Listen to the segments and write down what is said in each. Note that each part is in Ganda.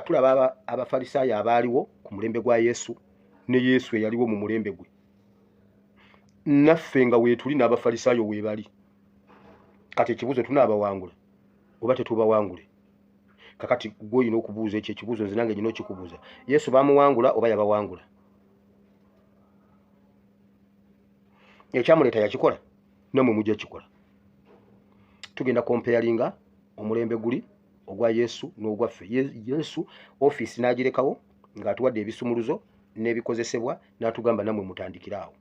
Tulaba Abafalisaayo abaaliwo ku mulembe gwa Yesu ne Yesu eyaliwo mu mulembe gwe, naffe nga weetuli n'Abafalisaayo weebali. Kati ekibuuzo, tunaabawangula oba tetubawangule? Kakati gwe olina okubuuza ekyo ekibuuzo, nze nange nyina okikubuuza. Yesu bamuwangula oba yabawangula? Ekyamuleeta yakikola, namwe mujja kikola. Tugenda comparinga omulembe guli ogwa Yesu n'ogwaffe. Yesu ofiisi n'agirekawo ng'atuwadde ebisumuluzo n'ebikozesebwa, n'atugamba nammwe mutandikire awo.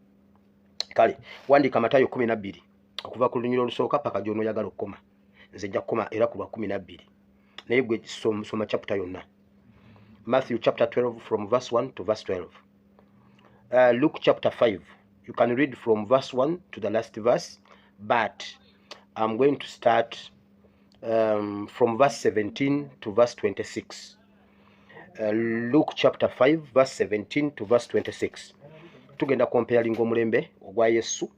Kale wandiika Matayo 12 okuva ku lunyiriri olusooka paka gy'onooyagala okukoma. Nze nja kukoma era ku lwa 12, naye gwe soma chapter yonna. Matthew chapter 12 from verse 1 to verse 12. Luke chapter 5, you can read from verse 1 to the last verse, but I'm going to start from verse 17 to verse 26. Luke chapter 5 verse 17 to verse 26. Tugenda comparinga omulembe ogwa Yesu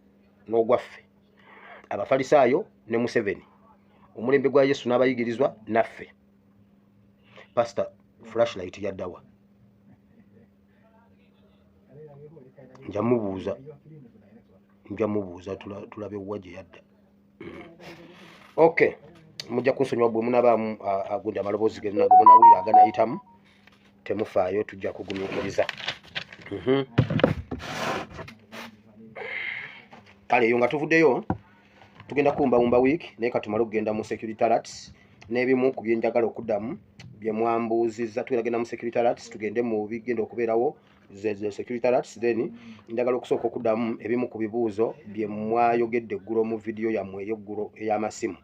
n'ogwaffe, Abafalisaayo ne Museveni, omulembe gwa Yesu n'abayigirizwa naffe. Pastor, flashlight yaddawa? Nja mubuuza, nja mubuuza tulabe wa gye yadda. Okay, mujja kunsonyiwa bwe munabaamu agundi amaloboozi gemunawulira aganayitamu, temufaayo, tujja kugumiikiriza. Kale eyo nga tuvuddeyo, tugenda kuwumbawumba week, naye katumale okugenda mu security alerts n'ebimu ku byenjagala okuddamu bye mwambuuzizza. Tugenda genda mu security alerts, tugende mu bigenda okubeerawo, ze security alerts. Then njagala okusooka okuddamu ebimu ku bibuuzo bye mwayogedde eggulo mu vidiyo yammwe ey'eggulo ey'amasimu.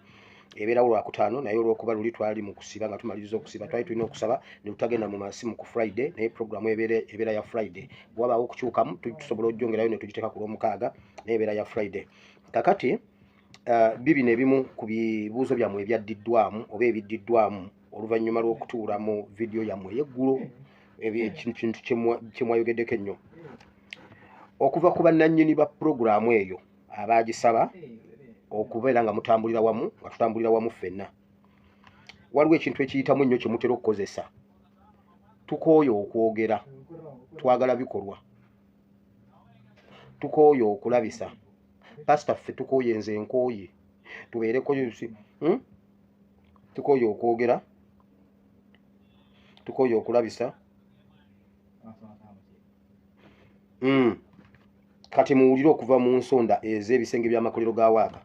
Ebeerawo Lwakutaano, naye olw'okuba luli twali mu kusiba, nga tumaliriza okusiba, twali tulina okusaba ne tutagenda mu masimu ku Friday, naye programu ebeera ya Friday. Bwe wabaawo okukyukamu, tusobola okugyongerayo ne tugiteeka ku Lwomukaaga, naye ebeera ya Friday. Kakati bibino ebimu ku bibuuzo byammwe ebyaddiddwamu oba ebiddiddwamu oluvannyuma lw'okutuula mu vidiyo yammwe ey'eggulo, ekintu kye mwayogeddeko ennyo okuva ku bannannyini ba puroguraamu eyo abagisaba okubeera nga mutambulira wamu, nga tutambulira wamu ffenna. Waliwo ekintu ekiyitamu ennyo kye mutera okukozesa: tukooye okwogera, twagala bikolwa. Tukooye okulabisa, pasita, ffe tukooye, nze nkooye, tubeereko, Tukooye okwogera, tukooye okulabisa. Kati muwulire okuva mu nsonda ez'ebisenge by'amakolero ga waaka.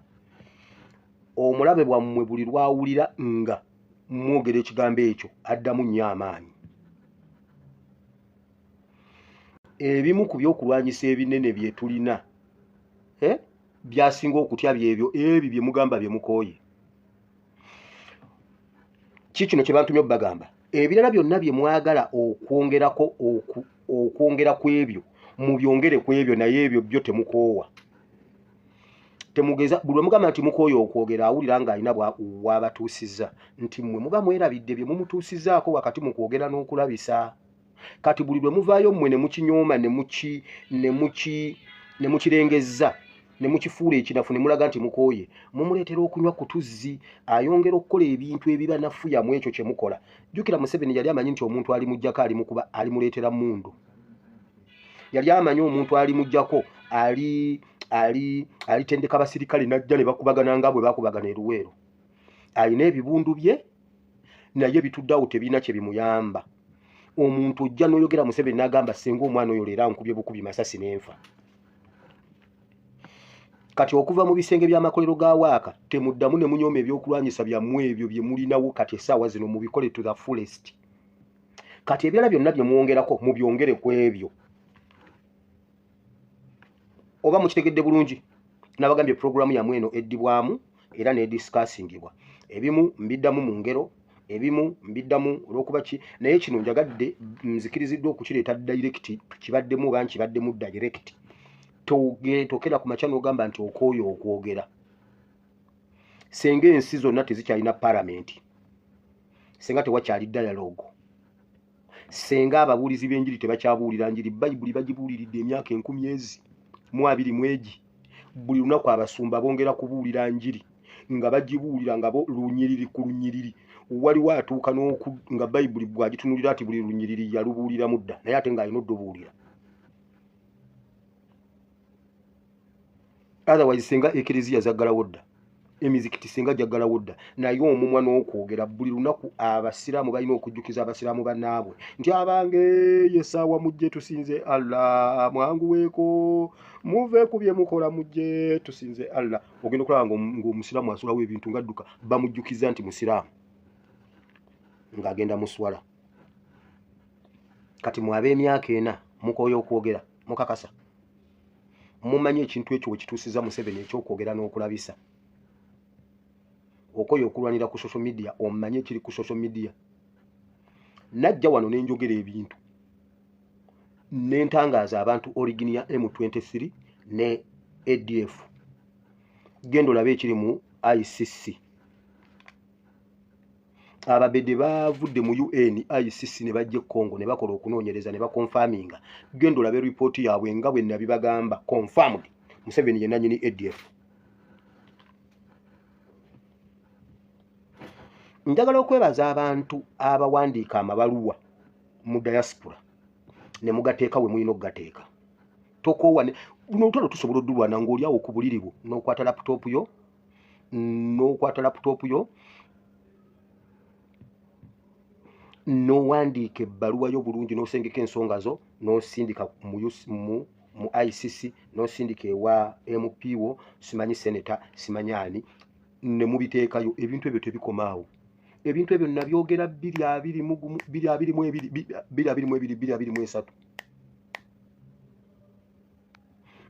Omulabe bwammwe buli lwawulira nga mwogera ekigambo ekyo, addamu nnyo amaanyi. Ebimu ku byokulwanyisa ebinene bye tulina, byasinga okutya byebyo ebyo bye mugamba bye mukooye. Ki kino kye bantumye obbagamba? Ebirala byonna bye mwagala okwongerako, okwongera ku ebyo, mubyongere ku ebyo, naye ebyo byo temukoowa, temugeza. Buli lwe mugamba nti mukooye okwogera, awulira ng'alina wabatuusizza, nti mmwe muba mwerabidde bye mumutuusizzaako wakati mu kwogera n'okulabisa. Kati buli lwe muvaayo mmwe ne mukinyooma, ne mukirengezza, ne mukifuula ekinafu, ne mulaga nti mukooye, mumuleetera okunywa ku tuzzi, ayongera okukola ebintu ebibanafuya mu ekyo kye mukola. Jjukira, Museveni yali amanyi nti omuntu alimuggyako alimukuba, alimuleetera mundu. Yali amanyi omuntu alimuggyako ali ali alitendeka basirikale, najja ne bakubagana nga bwe bakubagana eruweero. Alina ebibundu bye, naye bituddeawo, tebirina kye bimuyamba. Omuntu ojja n'oyogera, Museveni n'agamba, "Senga omwana oyo leero ankubye bukubi masasi n'enfa." Kati okuva mu bisenge by'amakolero ga waaka, temuddamu ne munyooma ebyokulwanyisa byammwe ebyo bye mulinawo. Kati essaawa zino mubikole to the fullest. Kati ebirala byonna bye mwongerako, mubyongere ku ebyo. Oba mukitegedde bulungi? Nabagambye puroguramu yammwe eno eddibwamu era nediscussingibwa. Ebimu mbiddamu mu ngero, ebimu mbiddamu olw'okuba ki, naye kino njagadde, nzikiriziddwa okukireeta direct, kibaddemu oba nkibaddemu direct. Tokera ku makya n'ogamba nti okooye okwogera. Senga ensi zonna tezikyalina palamenti, senga tewakyali dialogue, senga ababuulizi b'enjiri tebakyabuulira njiri, Bayibuli bagibuuliridde emyaka enkumi ezi mu abiri mu egi, buli lunaku abasumba bongera kubuulira njiri, nga bagibuulira nga bo lunyiriri ku lunyiriri. Waliwo atuuka nga Bayibuli bw'agitunulira ati buli lunyiriri yalubuuliramu dda, naye ate ng'alina oddubuulira. Otherwise singa ekereziya zaggalawo dda, emizikiti singa gyaggalawo dda. Naye omumwa n'okwogera buli lunaku, abasiraamu balina okujjukiza abasiraamu bannaabwe nti abange yesaawa mujje tusinze Allah, mwanguweeko muve ku bye mukola mujje tusinze Allah. Ogenda okulaba ng'omusiraamu asulawo ebintu ng'adduka, bamujjukiza nti musiraamu ng'agenda mu swala. Kati mwe ab'emyaka 4 mukooya okwogera, mukakasa mumanyi ekintu ekyo wekituusiza Museveni ekyokwogera n'okulabisa. Okoye okulwanira ku social media, omanye ekiri ku social media. Najja wano ne njogera ebintu ne ntangaaza abantu origin ya M23 ne ADF. Genda olabe ekiri mu ICC. Ababedde bavudde mu UN ICC ne bajja e Congo ne bakola okunoonyereza ne bakonfaminga. Genda olabe ripooti yaabwe nga bwe nabibagamba, confirmed Museveni ye nannyini ADF. Njagala okwebaza abantu abawandiika amabaluwa mu diaspora ne mugateeka we mulina okugateeka. Tokoowa, luno olutalo tusobola oddulwana ng'oli awo ku buliri bwo n'okwata laptop yo, n'okwata laptop yo n'owandiika ebbaluwa yo bulungi n'osengeka ensonga zo n'osindika mu ICC, n'osindika ewa MP wo, simanyi senator, simanyi ani, ne mubiteekayo. Ebintu ebyo tebikomaawo. Ebintu ebyo nabyogera 2021, 2022, 2022, 2023.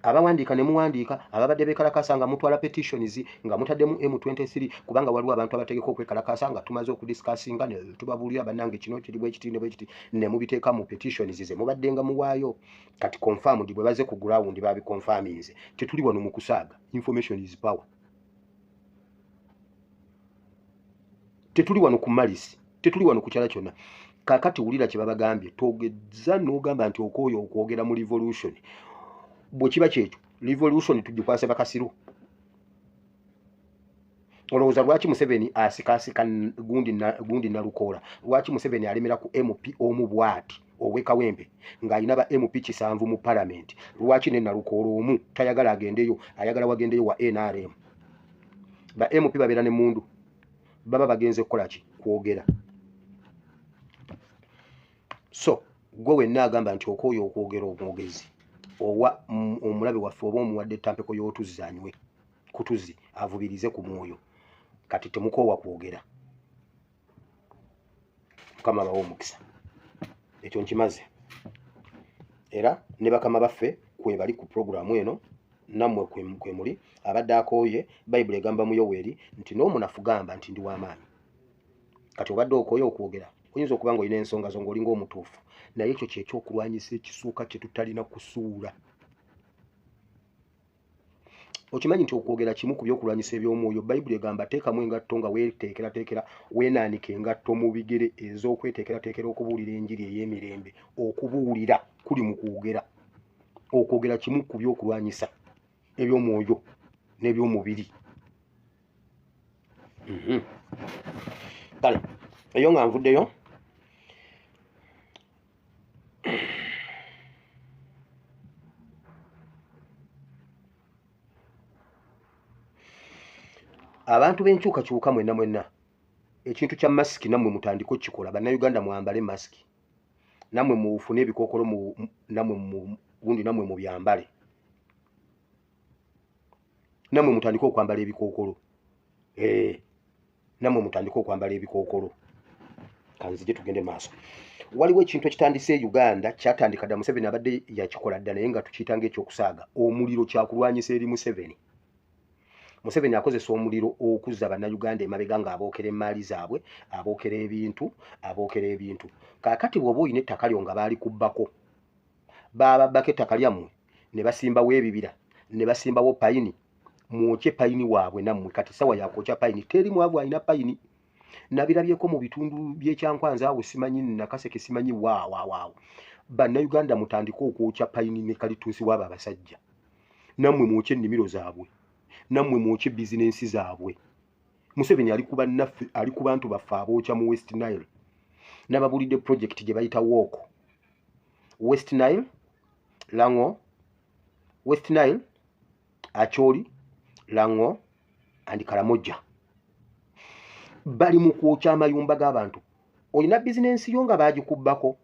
Abawandiika ne muwandiika, ababadde beekalakaasa nga mutwala petitions nga mutaddemu M23, kubanga waliwo abantu abategeka okwekalakaasa nga tumaze okudiscussinga ne tubabuulira, bannange kino kiri bwe kiti ne bwe kiti, ne mubiteeka mu petitions ze mubadde nga muwaayo. Kati confirmed, bwe baze ku ground babiconfirminze. Tetuli wano mu kusaaga, information is power. Tetuli wano ku malisi, tetuli wano ku kyala kyonna. Kaakati wulira kye babagambye, togeza n'ogamba nti okooya okwogera mu revolution. Bwe kiba kyekyo, revolution tugikwase bakasiru. Olowooza lwaki Museveni asikaasika gundi Nalukoola? Lwaki Museveni alemera ku MP omu bw'ati ow'e Kawempe ng'alina ba MP 7 mu palamenti? Lwaki ne Nalukoola omu tayagala agendeyo, ayagala wagendeyo wa NRM? Ba MP babeera ne mundu, baba bagenze kukola ki? Kwogera. So gwe wenna agamba nti okooya okwogera, omwogezi owa omulabe waffe oba omuwadde ettampeko y'otuzzi anywe kutuzi avubirize ku mwoyo. Kati temukoowa kwogera. Mukama abawe omukisa. Ekyo nkimaze. Era ne bakama baffe kwe bali ku puroguramu eno, nammwe kwe muli. Abadde akooye, Bayibuli egamba mu Yoweeri nti n'omunafu gamba nti ndi w'amaanyi. Kati obadde okooye okwogera, oyinza okuba ng'olina ensonga zo ng'olinga omutuufu, naye ekyo kyekyokulwanyisa ekisooka kye tutalina kusuula. Okimanyi nti okwogera kimu ku byokulwanyisa eby'omwoyo. Bayibuli egamba teekamu engatto nga weeteekerateekera, weenaanika engatto mu bigere ez'okweteekerateekera okubuulira enjiri ey'emirembe. Okubuulira kuli mu kwogera. Okwogera kimu ku byokulwanyisa eby'omwoyo n'eby'omubiri. Kale eyo nga nvuddeyo, abantu b'enkyukakyuka mwenna mwenna, ekintu kya masiki nammwe mutandike okukikola. Bannayuganda mwambale masiki, nammwe mufune ebikookolo, nammwe gundi, nammwe mubyambale, nammwe mutandike okwambala ebikookolo. Nammwe mutandike okwambala ebikookolo. Kanzije tugende maaso. Waliwo ekintu ekitandise e Uganda, kyatandika dda, Museveni abadde yakikola dda, naye nga tukiyita ng'ekyokusaaga. Omuliro kyakulwanyisa eri Museveni. Museveni akozesa omuliro okuzza bannayuganda emabega ng'abookera emmaali zaabwe, abookera ebintu, abookera ebintu. Kaakati bw'oba olina ettaka lyo nga baali kubbako, baababbako ettaka lyammwe ne basimbawo ebibira ne basimbawo payini, mwokye payini waabwe nammwe. Kati sawa yakwokya payini, teri mwavu alina payini. Nabirabyeko mu bitundu by'Ekyankwanzi awo, simanyi Nakaseke, simanyi waawawaawo. Bannayuganda mutandike okwokya payini ne kalituusi waabo abasajja. Nammwe mwokye ennimiro zaabwe, nammwe mwokye bizinensi zaabwe. Museveni ali ku bannaffe, ali ku bantu baffe abookya mu West Nile. Nababulidde project gye bayita Walk West Nile, Lango, West Nile, Acholi, Lango and Karamoja. Bali mu kwokya amayumba g'abantu. Olina bizinensi yo nga baagikubbako,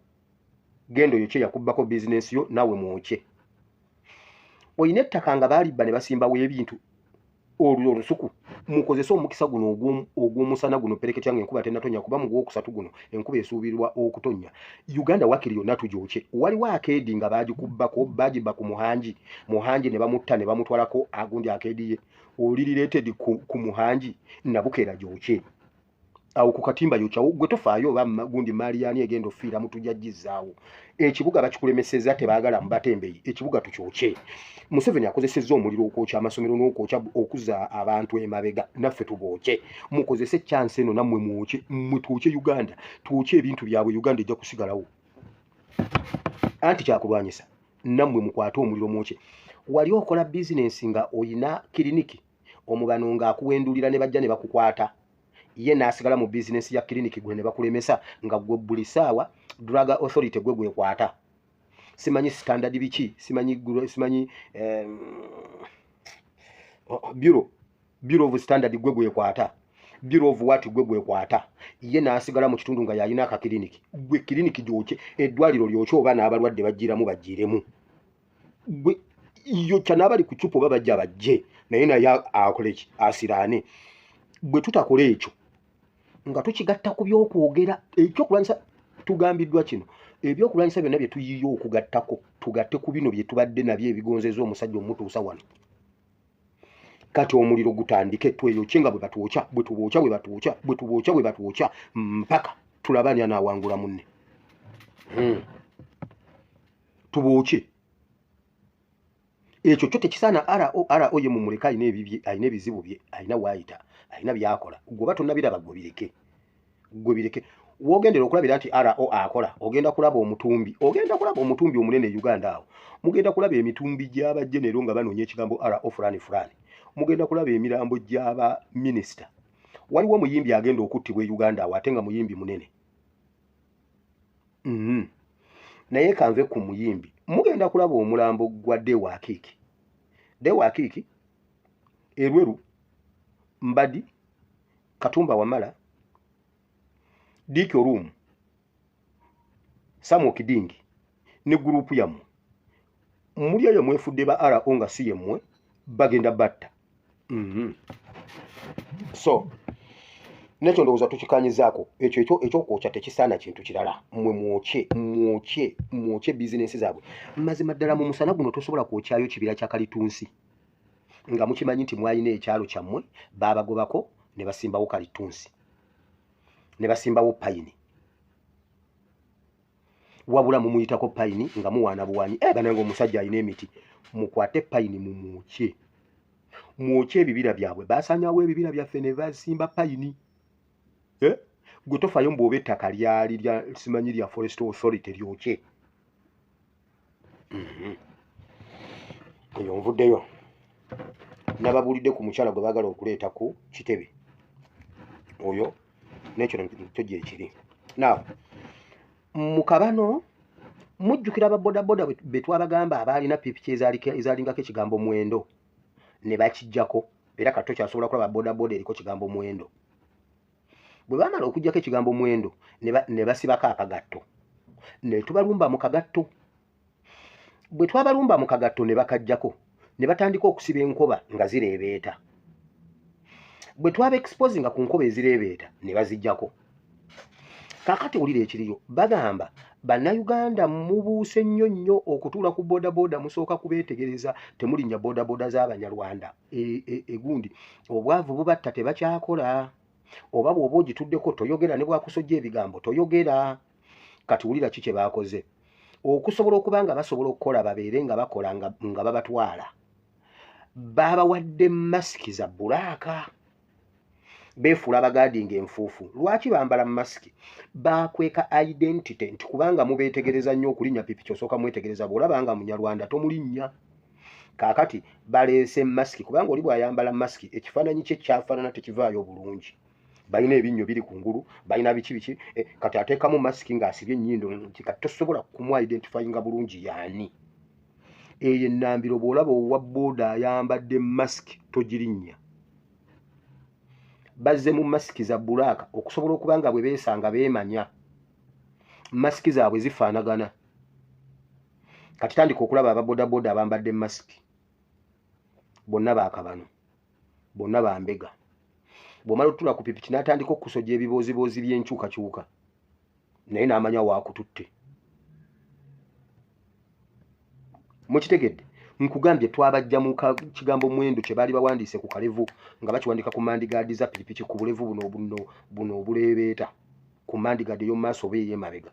genda oyokye yakubbako bizinensi yo, naawe mwokye. Olina ettaka nga baalibba ne basimbawo ebintu, olwo olusuku, mukozese omukisa guno ogw'omusana guno pereketya nga enkuba tennatonya, kuba mu gwokusatu guno enkuba esuubirwa okutonya. Uganda wakiri yonna tugyokye. Waliwo arcade nga baagikubbako, baagibba ku Muhangi, Muhangi ne bamutta ne bamutwalako agundi arcade ye. Oli related ku Muhangi, Nabukeera gyokye awo ku katimba, yokyawo gwe tofaayo oba gundi maali yani egenda ofiira mutujja gizzaawo. Ekibuga bakikulemeseza, tebaagala mubatembeyi, ekibuga tukyokye. Museveni akozesezza omuliro okwokya amasomero n'okwokya okuzza abantu emabega, naffe tubookye. Mukozese chance eno nammwe mwokye, mmwe twokye Uganda, twokye ebintu byabwe, Uganda ejja kusigalawo. Anti kyakulwanyisa nammwe mukwate omuliro mwokye. Wali okola bizinensi nga oyina kiriniki, omubano ng'akuwendulira ne bajja ne bakukwata, ye n'asigala mu bizinensi ya kiriniki, gwe ne bakulemesa nga gwe buli ssaawa drug authority gwe gwekwata, simanyi standard biki, simanyi simanyi bureau of standard gwe gwekwata, bureau of what gwe gwekwata, ye n'asigala mu kitundu nga yalina akakiriniki. Gwe kiriniki gyokye, eddwaliro lyokye, oba n'abalwadde bajjiramu bajjiremu, gwe yokya n'abali ku cupa oba bajja bajje, naye naye akole ki? Asiraane. Bwe tutakola ekyo nga tukigatta ku byokwogera, ekyokulwanyisa tugambiddwa kino, ebyokulwanyisa byonna bye tuyiye okugattako, tugatte ku bino bye tubadde nabyo ebigonzeza omusajja omutuusa wano. Kati omuliro gutandike, tweyokye nga bwe batwokya, bwe tubookya, bwe batwokya, bwe tubookya, bwe batwokya, mpaka tulaba ani anaawangula munne. Tubookye. Ekyo kyo tekisaana. Ro ro ye mumuleke, alina ebibye, alina ebizibu bye, alina waayita, alina byakola. Gwe oba tonnabiraba, gwe bireke, gwe bireke. Wogendera okulabira nti ro akola, ogenda kulaba omutumbi, ogenda kulaba omutumbi omunene e Uganda awo. Mugenda kulaba emitumbi gy'abajenero nga banoonya ekigambo ro fulani fulani. Mugenda kulaba emirambo gy'aba minisita. Waliwo omuyimbi agenda okuttibwa e Uganda awo, ate nga muyimbi munene. Naye kanve ku muyimbi. Mugenda kulaba omulambo gwa Deo Akiiki. Deo Akiiki, Elwelu, Mbadi, Katumba Wamala, Dick Orum, Samuel Kidingi ne gurupu yammwe muli eyo mwefudde ba RO nga si yemmwe, bagenda batta. So nekyo ndowooza tukikanyizaako. Ekyo ekyo ekyokwokya tekisaana kintu kirala. Mmwe mwokye, mwokye, mwokye bizinensi zaabwe. Mazima ddala mu musana guno tosobola kwokyayo kibira kya kalitunsi nga mukimanyi nti mwalina ekyalo kyammwe baabagobako ne basimbawo kalitunsi ne basimbawo payini, wabula mumuyitako payini nga muwaana buwanyi. Eh, banange, omusajja alina emiti, mukwate payini mumwokye, mwokye ebibira byabwe. Basanyawo ebibira byaffe ne basimba payini. Eh? Gwe tofayo mbu oba ettaka lyali lya simanyi lya forest authority, lyokye. Eyo nvuddeyo, nababuulidde ku mukyala gwe baagala okuleeta ku kitebe oyo, nekyo kyo gyekiri. Now mu kabano mujjukira ababodaboda be twabagamba abaalina pikipiki ezaalingako ekigambo mwendo ne bakijjako, era kati tokyasobola kulaba bodaboda eriko kigambo mwendo. Bwe baamala okuggyako ekigambo mwendo ne basibako akagatto, ne tubalumba mu kagatto. Bwe twabalumba mu kagatto ne bakaggyako, ne batandika okusiba enkoba nga zireebeeta. Bwe twaba exposinga ku nkoba ezireebeeta ne baziggyako. Kaakati wulira ekiriyo, bagamba Bannayuganda mubuuse nnyo nnyo okutuula ku bodaboda, musooka kubeetegereza, temulinnya bodaboda z'Abanyarwanda. Egundi obwavu bubatta, tebakyakola, oba bw'oba ogituddeko toyogera, ne bwakusojja ebigambo toyogera. Kati wulira ki kye baakoze okusobola okuba nga basobola okukola, babeere nga bakola nga babatwala, babawadde masiki za black, beefuula abagaadinga enfuufu. Lwaki bambala masiki? Bakweka identity nti kubanga mubeetegereza nnyo okulinnya pipiki, osooka mwetegereza, bw'olaba nga Munyarwanda tomulinnya. Kaakati baleese masiki, kubanga oli bw'ayambala masiki ekifaananyi kye kyafaanana tekivaayo bulungi. Balina ebinnyo biri kungulu, balina biki biki, kati ateekamu masiki ng'asibye ennyindo, kati tosobola kumwidentifyinga bulungi yaani. Eyo ennambiro bw'olaba owa booda ayambadde masiki togirinnya. Bazze mu masiki za bulaaka okusobola okuba nga bwe beesanga beemanya, masiki zaabwe zifaanagana. Kati tandika okulaba ababodaboda abambadde masiki bonna baakabano, bonna bambega. Bw'omala otula ku pikipiki n'atandika okusojja ebibooziboozi by'enkyukakyuka, naye n'amanya waakututte. Mukitegedde? Nkugambye twabajja mu kigambo mwendo kye baali bawandiise ku kalevu, nga bakiwandika ku mandigaadi za pikipiki, ku bulevu buno buno obuleebeeta ku mandigaadi ey'omu maaso oba ey'emabega,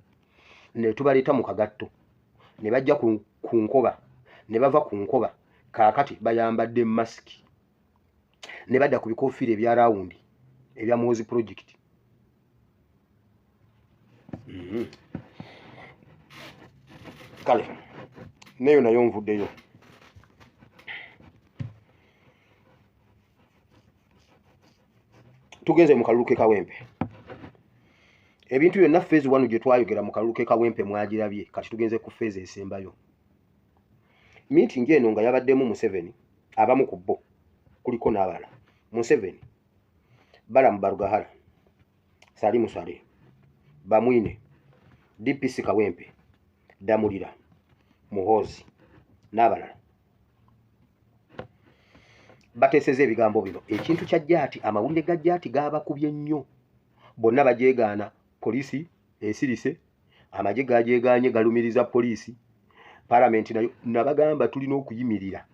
ne tubaleeta mu kagatto, ne bajja ku nkoba, ne bava ku nkoba, kaakati bayambadde masiki, ne badda ku bikofiira ebya raawundi ebya Muhoozi Project. Kale neyo nayo nvuddeyo. Tugenze mu kalulu k'e Kawempe. Ebintu byonna phase 1 gye twayogera mu kalulu k'e Kawempe mwagirabye, kati tugenze ku phase esembayo. Meeting eno nga yabaddemu Museveni, abamu ku bo kuliko n'abalala. Museveni, Balaam Barugahara, Salim Saleh, Bamwine, DPC Kawempe, Damulira, Muhoozi n'abalala. Bateeseza ebigambo bino. Ekintu kya Jaati, amawulire ga Jaati gaabakubye nnyo. Bonna bajeegaana, poliisi esirise, amagye gajeegaanye galumiriza poliisi, palamenti nayo. Nabagamba tulina okuyimirira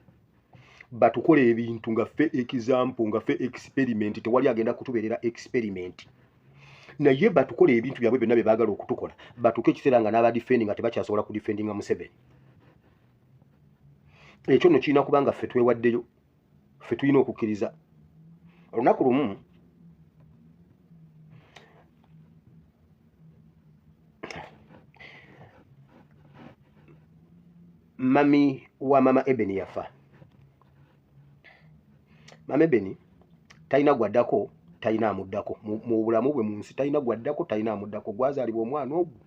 batukola ebintu nga ffe example, nga ffe experiment. Tewali agenda kutubeerera experiment, naye batukola ebintu byabwe byonna bye baagala okutukola, batuuke ekiseera nga n'abadefendinga tebakyasobola kudefendinga Museveni. Ekyo nno kirina kuba nga ffe twewaddeyo, ffe tulina okukkiriza. Olunaku lumu mami wa mama Ebeni yafa. Mama Ebeni talina gwaddako, talina amuddako mu bulamu bwe mu nsi, talina gwaddako, talina amuddako. Gwazaalibwa omwana ogwo,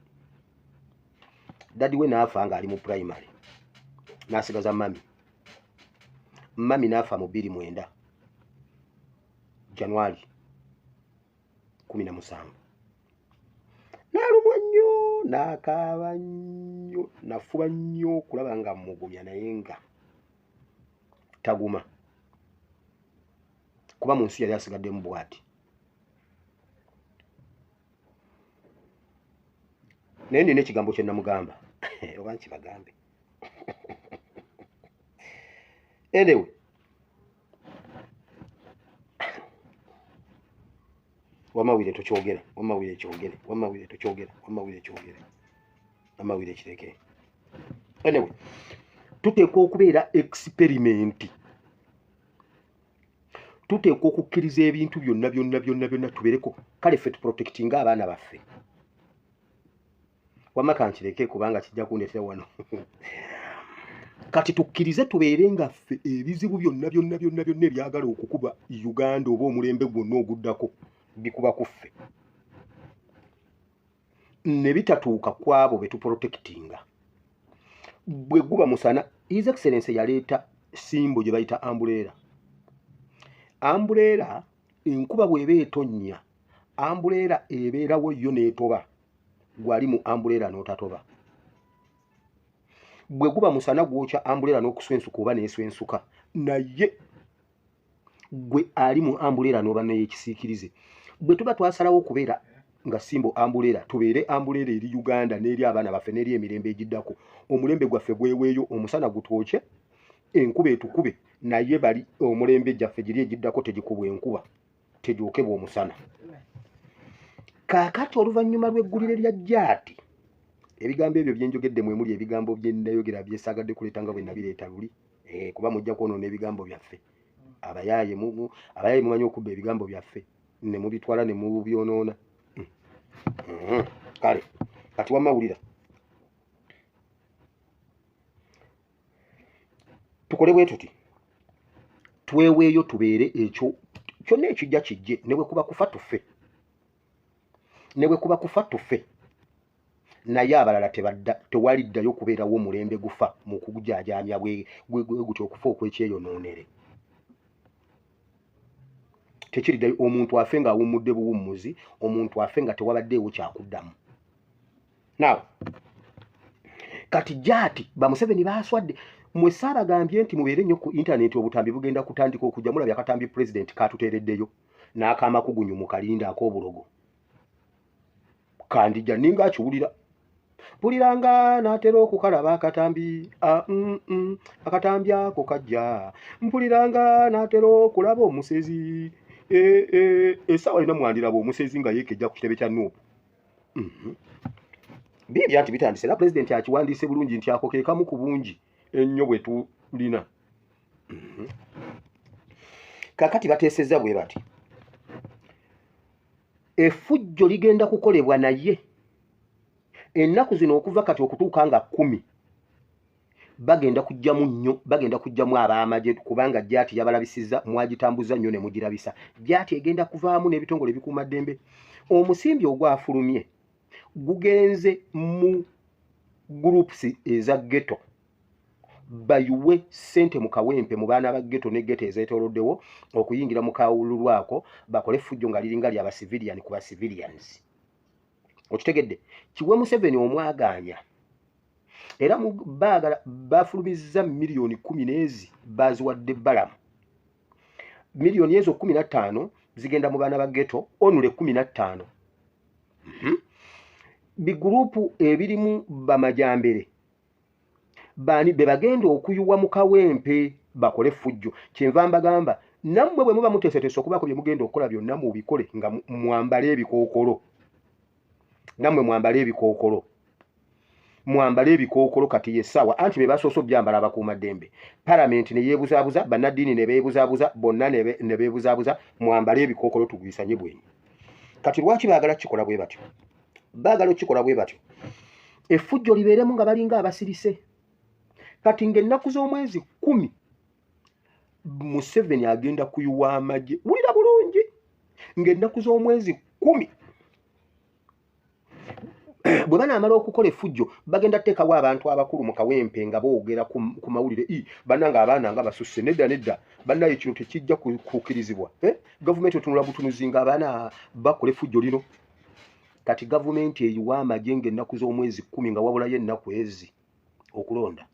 daddy we n'afa ng'ali mu primary, n'asigaza mami. Mami n'afa mu 2009 January 17. N'alumwa nnyo, n'akaaba nnyo, nafuba nnyo okulaba nga mmugumya, naye nga taguma, kuba mu nsi yali asigaddemu bw'ati. Naye nina ekigambo kye namugamba, oba nkibagambe? Anyway, wamawire tokyogera, wamawire kyogere, wamawire tokyogera, wamawire kyogere, wamawire kireke. Anyway, tuteekwa okubeera experiment, tuteekwa okukkiriza ebintu byonna byonna byonna byonna tubeereko. Kale ffe tuprotectinga abaana baffe. Wamma kankireke kubanga kijja kundeetera wano. Kati tukkirize tubeere nga ffe ebizibu byonna byonna byonna byonna ebyagala okukuba Uganda oba omulembe gwonna oguddako bikuba ku ffe, ne bitatuuka ku abo be tuprotectinga. Bwe guba musana, His Excellency yaleeta symbol gye bayita umbrella. Umbrella enkuba bw'eba etonnya, umbrella ebeerawo yo n'etoba, gwali mu umbrella n'otatoba. Bwe guba musana gwokya umbrella n'okuswensuka oba n'eswensuka, naye gwe ali mu umbrella n'oba n'ekisiikirize. Bwe tuba twasalawo okubeera nga symbol umbrella, tubeere umbrella eri Uganda n'eri abaana baffe n'eri emirembe egiddako. Omulembe gwaffe gweweeyo, omusana gutwokye, enkuba etukube, naye bali omulembe gyaffe giri egiddako tegikubwa enkuba, tegyokebwa omusana. Kaakati oluvannyuma lw'eggulire lya Jaati, ebigambo ebyo byenjogedde mwe muli ebigambo bye nnayogera byesaagadde kuleeta nga bwe nabireeta luli, kuba mujja kwonoona ebigambo byaffe. Abayaaye mumanyi okubba ebigambo byaffe ne mubitwala ne mubyonoona. Kale kati wamma wulira, tukoze Tukole bwe tuti, tweweeyo, tubeere ekyo kyonna ekijja kijje, ne bwe kuba kufa tufe, ne bwe kuba kufa tufe, naye abalala tebadda. Tewaliddayo kubeerawo omulembe gufa mu kugujaajaamya bwe gutyo, okufa okwekyeyonoonere tekiriddayo. Omuntu afe ng'awummudde buwummuzi, omuntu afe nga tewabaddeewo kyakuddamu. Now kati jaati bamuseveni baswadde. Mwe saabagambye nti mubeere nnyo ku intaneti? Obutambi bugenda kutandika okujja. Mulabye akatambi pulezidenti katuteereddeyo n'akamakugunyu mu kalinda ak'obulogo kandijja ninga akiwulira mpuliranga n'atera okukalaba akatambi. Akatambi ako kajja, mpuliranga n'atera okulaba omusezi. Essaawa yina mwandiraba omusezi nga yeekejja ku kitebe kya NUP. Biibya nti bitandise, era pulezidenti akiwandiise bulungi nti ako ke kamu ku bungi ennyo bwe tulina. Kakati bateesezza bwe bati, effujjo ligenda kukolebwa, naye ennaku zino okuva kati okutuuka nga 10 bagenda kujjamu nnyo, bagenda kujjamu ab'amagye, kubanga jaati yabalabisizza, mwagitambuza nnyo ne mugirabisa. Jaati egenda kuvaamu n'ebitongole ebikuumaddembe. Omusimbi ogwafulumye gugenze mu groups eza ghetto, bayiwe ssente mu Kawempe mu baana ba ghetto ne ghetto ezeetooloddewo okuyingira mu kawululu ako, bakole effujjo nga liringa lya bacivilian ku bacivilians. Okitegedde? Kiwe Museveni omwagaanya. Era baagala bafulumizza miliyoni 10 n'ezi baziwadde Balamu. Miliyoni ezo 15 zigenda mu baana ba ghetto, onule 15. Bigurupu ebirimu bamajambere bani be bagenda okuyiwa mu Kawempe bakole effujjo. Kyenva mbagamba, nammwe bwe muba muteeseteese okubaako bye mugenda okukola byonna, mubikole nga mwambale ebikookolo. Nammwe mwambale ebikookolo, mwambale ebikookolo. Kati yessaawa anti be basoose obyambala abakuumaddembe, palamenti ne yeebuzaabuza, bannaddiini ne beebuzaabuza, bonna ne beebuzaabuza. Mwambale ebikookolo, tugwisanye bwenyi. Kati lwaki baagala kikola bwe batyo? Baagala okukikola bwe batyo effujjo libeeremu nga balinga abasirise. Kati ng'ennaku z'omwezi 10 Museveni agenda kuyiwa amagye. Wulira bulungi, ng'ennaku z'omwezi 10 bwe banaamala okukola effujjo, bagenda kuteekawo abantu abakulu mu Kawempe nga boogera ku mawulire, i bannanga abaana nga basusse. Nedda, nedda, bannaye, kino tekijja kukkirizibwa. Eh? Gavumenti otunula butunuzi nga abaana bakola effujjo lino. Kati gavumenti eyiwa amagye ng'ennaku z'omwezi 10, nga wabulayo ennaku ezi okulonda,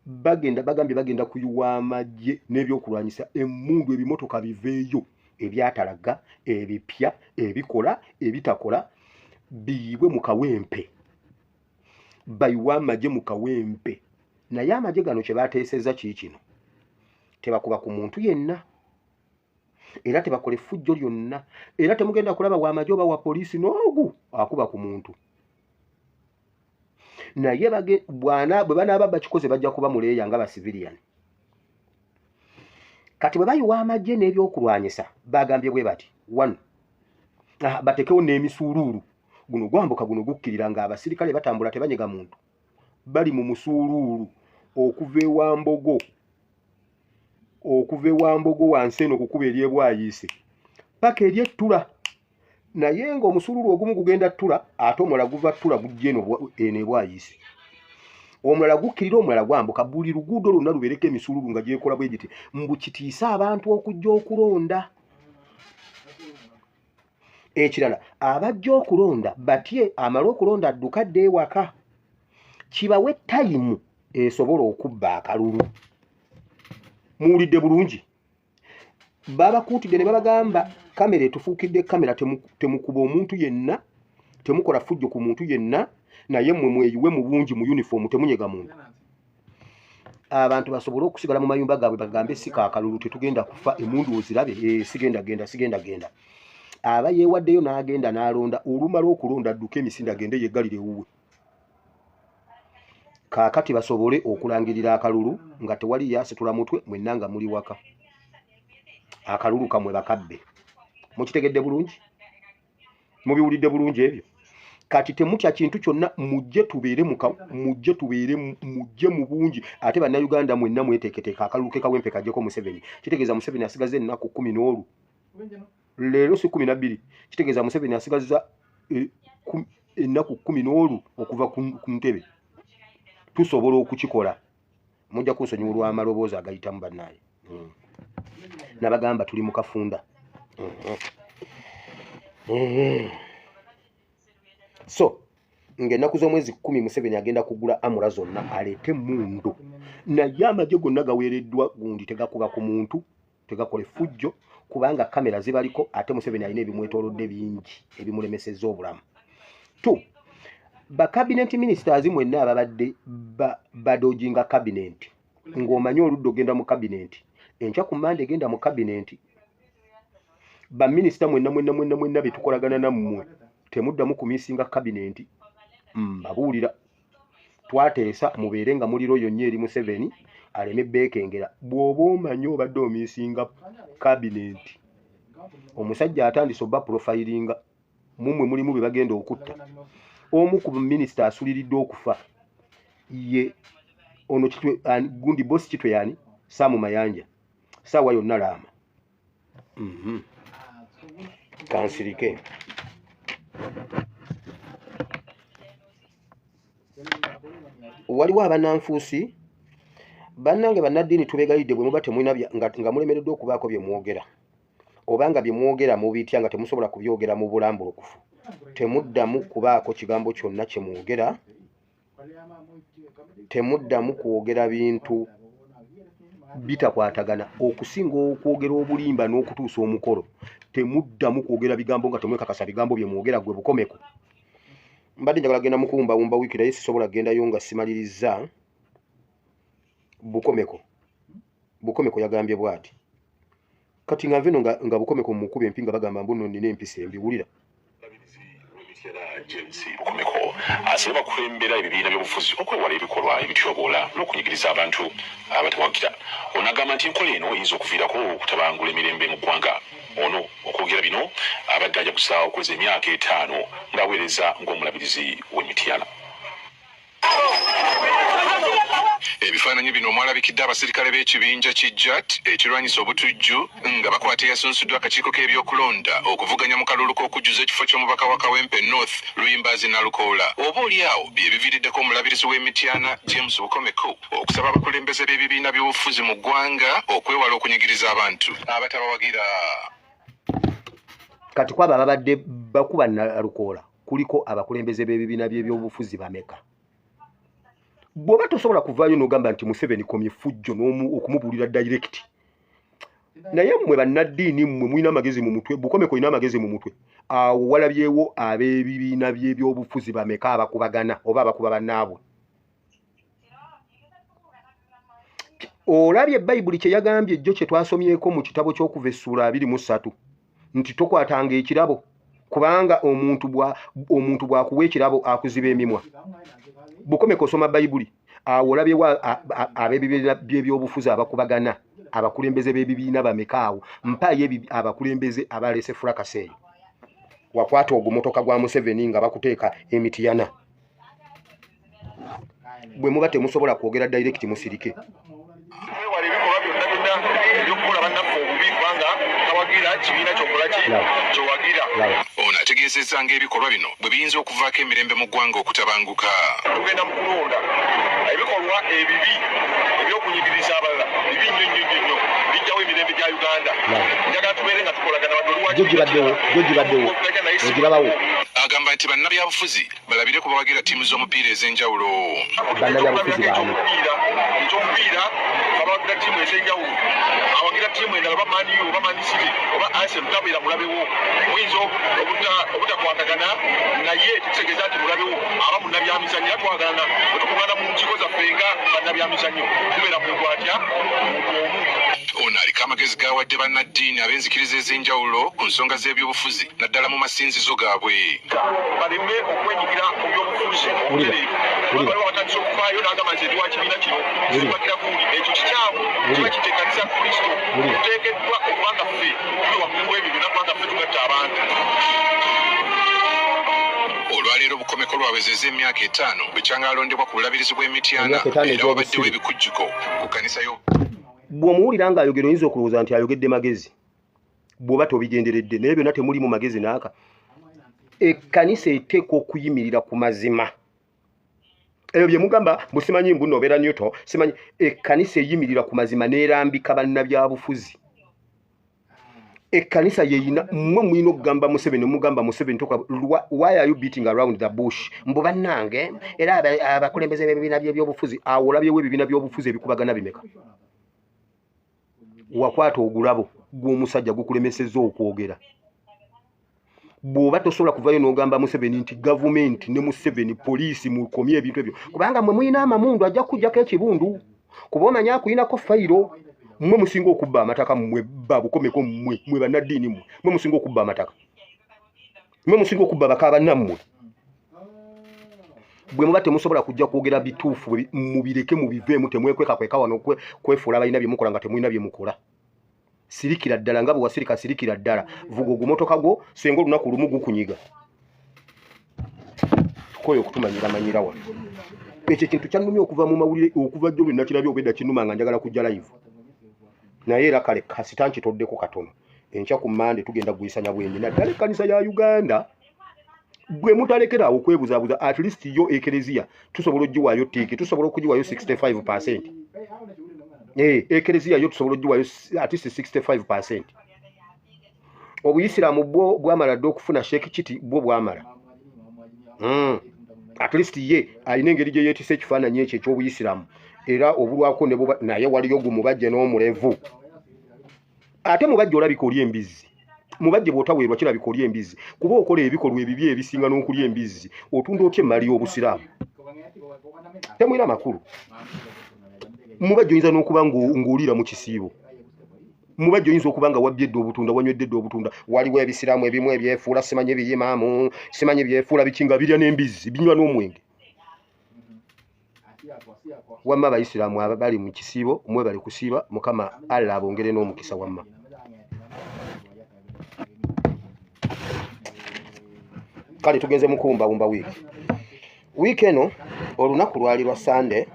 bagenda bagambye bagenda kuyiwa amagye n'ebyokulwanyisa, emmundu, ebimotoka biveeyo ebyatalaga, ebipya, ebikola, ebitakola, biyibwe mu Kawempe, bayiwe amagye mu Kawempe. Naye amagye gano kye bateesezza kiikino: tebakuba ku muntu yenna, era tebakola effujjo lyonna, era temugenda kulaba wamagye oba wa poliisi n'ogu akuba ku muntu. Naye bwe banaaba bakikoze, bajja kuba muleeya nga basivilian. Kati bwe bayiwa amagye n'ebyokulwanyisa, bagambye bwe bati, one, batekewo n'emisuuluulu, guno gwambuka, guno gukkirira, ng'abasirikale batambula tebanyega muntu, bali mu musuuluulu okuva ewambogo, okuva ewambogo wansi eno kukuba eryebwayiise paka eryettula. Naye ng'omusuuluulu ogumu gugenda ttula, ate omulala guva ttula gujja eno eno ebwayiise, omulala gukkirira, omulala gwambuka. Buli luguudo lwonna lubeereko emisuuluulu nga gyekola bwe giti, mbu kitiise abantu okujja okulonda. Ekirala, abajja okulonda batye, amale okulonda adduka adde ewaka, kibawe time esobola okubba akalulu. Muwulidde bulungi? Babakuutidde ne babagamba, kamera etufuukidde kamera, temukuba omuntu yenna, temukola fujjo ku muntu yenna, naye mmwe mweyiwe mu bungi mu uniform, temunyega muntu, abantu basobole okusigala mu mayumba gaabwe, bagambe sika akalulu, tetugenda kufa, emundu ozirabe. Sigenda genda, sigenda genda. Aba yeewaddeyo n'agenda n'alonda, olumala okulonda adduka emisinde agende yeggalire ewuwe. Kaakati basobole okulangirira akalulu nga tewali yasitula mutwe, mwenna nga muli waka, akalulu kamwe bakabbe. Mukitegedde bulungi? Mubiwulidde bulungi ebyo? Kati temutya kintu kyonna, mujje tubeere mujje tubeere, mujje mu bungi. Ate Bannayuganda mwenna mweteeketeeka akalulu ke Kawempe kajjeko Museveni. Kitegeeza Museveni asigaza ennaku 10 n'olu, leero si 12. Kitegeeza Museveni asigaza ennaku 10 n'olu okuva ku ntebe. Tusobola okukikola. Mujja kunsonyiwa olw'amaloboozi agayitamu, bannaaye. Nabagamba tuli mu kafunda. So ng'ennaku z'omwezi 10 Museveni agenda kugula amula zonna, aleete emundu, naye amagye gonna gaweereddwa gundi, tegakuba ku muntu, tegakola effujjo, kubanga kamera zibaliko. Ate Museveni alina ebimwetoolodde bingi ebimulemesezza obulamu. Two, ba cabinet ministers mwenna ababadde badodginga cabinet, ng'omanyi oludda ogenda mu cabinet enkya ku Mande, genda mu cabinet. Baminisita mwenna mwenna mwenna mwenna betukolagana nammwe, temuddamu kumissinga cabinet. Mbabuulira, twateesa mubeere nga muliro yonna eri Museveni aleme beekengera. Bw'oba omanyi obadde omissinga cabinet, omusajja atandise oba profilinga mumwe, mulimu be bagenda okutta. Omu ku minisita asuliridde okufa ye ono Kitwe, gundi bosi Kitwe, yani Saamu Mayanja, saawa yonna laama. Kansirike. Waliwo abananfuusi bannange bannaddiini, tubeegayidde, bwe muba temulina nga mulemereddwa okubaako bye mwogera, oba nga bye mwogera mubitya, nga temusobola kubyogera mu bulambulukufu, temuddamu kubaako kigambo kyonna kye mwogera. Temuddamu kwogera bintu bitakwatagana, okusinga okwogera obulimba n'okutuusa omukolo. Temuddamu kwogera bigambo nga temwekakasa bigambo bye mwogera. Gwe Bukomeko, mbadde njagala genda mukuwumbawumba wiiki, naye sisobola kugendayo nga simaliriza Bukomeko. Bukomeko yagambye bw'ati, kati nga nve no nga Bukomeko mukuba empi, nga bagamba mbu nno nnina empisa embi. Wulira. James Bukomeko asabye bakulembera ebibiina by'obufuzi okwewala ebikolwa ebityoboola n'okunyigiriza abantu abatawagira. Ono agamba nti enkola eno eyinza okuviirako okutabangula emirembe mu ggwanga. Ono okwogera bino abadde ajaguza okuweza emyaka 50 ng'aweereza ng'omulabirizi w'e Mityana. Ebifaananyi bino omwalabikidde abasirikale b'ekibinja kijjat ekirwanyisa obutujju nga bakwata eyasunsuddwa akakiiko k'ebyokulonda okuvuganya mu kalulu k'okujjuza ekifo ky'omubaka wa Kawempe North, Luyimbazi Nalukoola. Oba oli awo bye biviiriddeko omulabirizi w'e Mityana, James Bukomeko, okusaba abakulembeze b'ebibiina by'obufuzi mu ggwanga okwewala okunyigiriza abantu abatabawagira. Kati kwabo ababadde bakuba Nalukoola kuliko abakulembeze b'ebibiina by'ebyobufuzi bameka? Bw'oba tosobola kuvaayo n'ogamba nti Museveni komye effujjo okumubuulira direct, naye mmwe bannaddiini mmwe mulina amagezi mu mutwe. Bukomeko olina amagezi mu mutwe. Awo walabyewo ab'ebibiina by'ebyobufuzi bameka abakubagana oba abakuba bannaabwe? Olabye Bayibuli kye yagambye ejjo kye twasomyeko mu kitabo ky'Okuva essuula 23, nti tokwatanga ekirabo, kubanga omuntu bw'akuwa ekirabo akuziba emimwa. Bukomeko osoma Bayibuli. Awo olabyewo ab'ebibiina by'ebyobufuzi abakubagana? Abakulembeze b'ebibiina bameka awo? Mpaayo abakulembeze abaleese fracas eyo. Wakwata ogumotoka gwa Museveni nga bakuteeka emitiyana. Bwe muba temusobola kwogera direct, musirike. Twewala ebikolwa byonna byonna ebyokukola bannaffe obubi, kubanga tawagira kibiina kyokola ki Laba. kyowagira. Laba. Ono ategeezezza ng'ebikolwa bino bwe biyinza okuvaako emirembe mu ggwanga okutabanguka. Tugenda mu kulonda, ebikolwa ebibi ebyokunyigiriza abalala bibi nnyo nnyo nnyo nnyo, bijjawo emirembe gya Uganda. Laba. Njagala tubeere nga tukolagana wadde oli wa Gyo gibaddewo, gyo gibaddewo, ogirabawo. Agamba nti bannabyabufuzi balabire ku bawagira ttiimu z'omupiira ez'enjawulo. Bannabyabufuzi baani? Ekyomupiira, abawagira ttiimu ez'enjawulo, awagira ttiimu endala, oba Man U oba Man City oba Arsenal, tabeera mulabewo. Muyinza obutakwatagana, naye tekitegeeza nti mulabewo. Aba munnabyamizannyo, era twagalana. Bwe tukuŋŋaana mu nkiiko zaffe nga bannabyamizannyo, tubeera muntu atya, muntu omu. Ono aliko amagezi g'awadde bannaddiini ab'enzikiriza ez'enjawulo ku nsonga z'ebyobufuzi, naddala mu masinzizo gaabwe. Baleme okwenyigira mu byobufuzi Wulira. obutereevu. Wulira. Waliwo batandise okuvaayo n'agamba nti ndi wa kibiina kino, Wulira. siwagira gundi. Ekyo kikyamu, Wulira. kiba kiteekaniza Kristo. Wulira. Tuteekeddwa okubanga ffe tuli waggulu w'ebyo byonna, kubanga ffe tugatta abantu. Olwaleero. Olwaleero Bukomeko lwawezezza emyaka 5 bukyanga alondebwa ku bulabirizi bw'Emityana, Emyaka 5 era wabaddewo egy'obusiru. ebikujjuko ku kkanisa yo. Bw'omuwulira ng'ayogera oyinza okulowooza nti ayogedde magezi, bw'oba tobigenderedde, naye byonna temuli mu magezi n'aka. Ekkanisa eteekwa okuyimirira ku mazima. Ebyo bye mugamba mbu simanyi mbu nno obeera neutral, simanyi. Ekkanisa eyimirira ku mazima n'erambika bannabyabufuzi. Ekkanisa yeyina mmwe mulina okugamba Museveni, mugamba Museveni tokola. Why are you beating around the bush? Mbu bannange era abakulembeze b'ebibiina by'ebyobufuzi, awo olabyewo ebibiina by'obufuzi ebikubagana bimeka? Wakwata ogulabo gw'omusajja gukulemesezza okwogera. Bw'oba tosobola kuvayo n'ogamba Museveni nti gavumenti ne Museveni, poliisi, mukomye ebintu ebyo, kubanga mmwe mulina amamundu, ajja kukuggyako ekibundu, kuba omanyi akuyinako fayiro. Mmwe musinga okubba amataka, mmwe babukomeko, mmwe mmwe bannaddiini, mmwe mmwe musinga okubba amataka, mmwe musinga okubba baka bannammwe. Bwe muba temusobola kujja kwogera bituufu, mubireke, mubiveemu, temwekwekakweka wano kwefuula balina bye mukola nga temulina bye mukola. Sirikira ddala nga bwe wasirika, sirikira ddala, vuga ogumotoka gwo, senga olunaku lumu gukunyiga. Tukoye okutumanyira manyira wano. Ekyo ekintu kyannumye okuva mu mawulire, okuva jjo lwe nakirabye, obwedda kinnuma nga njagala kujja live, naye era kale kasita nkitoddeko katono. Enkya ku Mande tugenda kugwisanya bwenyi, naddala ekkanisa ya Uganda. Bwe mutalekera awo okwebuzaabuza, at least yo ekereziya tusobola ogiwaayo tiiki, tusobola okugiwaayo 65%. Ekereziya yo tusobola ogiwaayo at least 65%. Obuyisiraamu bwo bwamala dde okufuna Sheikh Kiti, bwo bwamala. At least ye alina engeri gye yeetisa ekifaananyi ekyo eky'obuyisiraamu, era obulwako ne buba, naye waliyo gumubajje n'omulevu. Ate mubajje olabika oli embizzi. Mubajje bw'otaweerwa kirabika oli embizzi, kuba okola ebikolwa ebibi ebisinga n'okulya embizzi. Otunda otya emmali y'obusiraamu? Temulina makulu. Mubajje oyinza n'okuba ng'oliira mu kisiibo. Mubajje oyinza okuba nga wabbye edda obutunda, wanywedde edda obutunda. Waliwo ebisiraamu ebimu ebyefuula simanyi biyimaamu, simanyi byefuula biki, nga birya n'embizzi, binywa n'omwenge. Wamma abayisiraamu aba bali mu kisiibo, mwebale kusiiba, Mukama Allah abongere n'omukisa. Wamma kale tugenze mu kuwumbawumba wiiki. Wiiki eno olunaku lwali lwa Sande,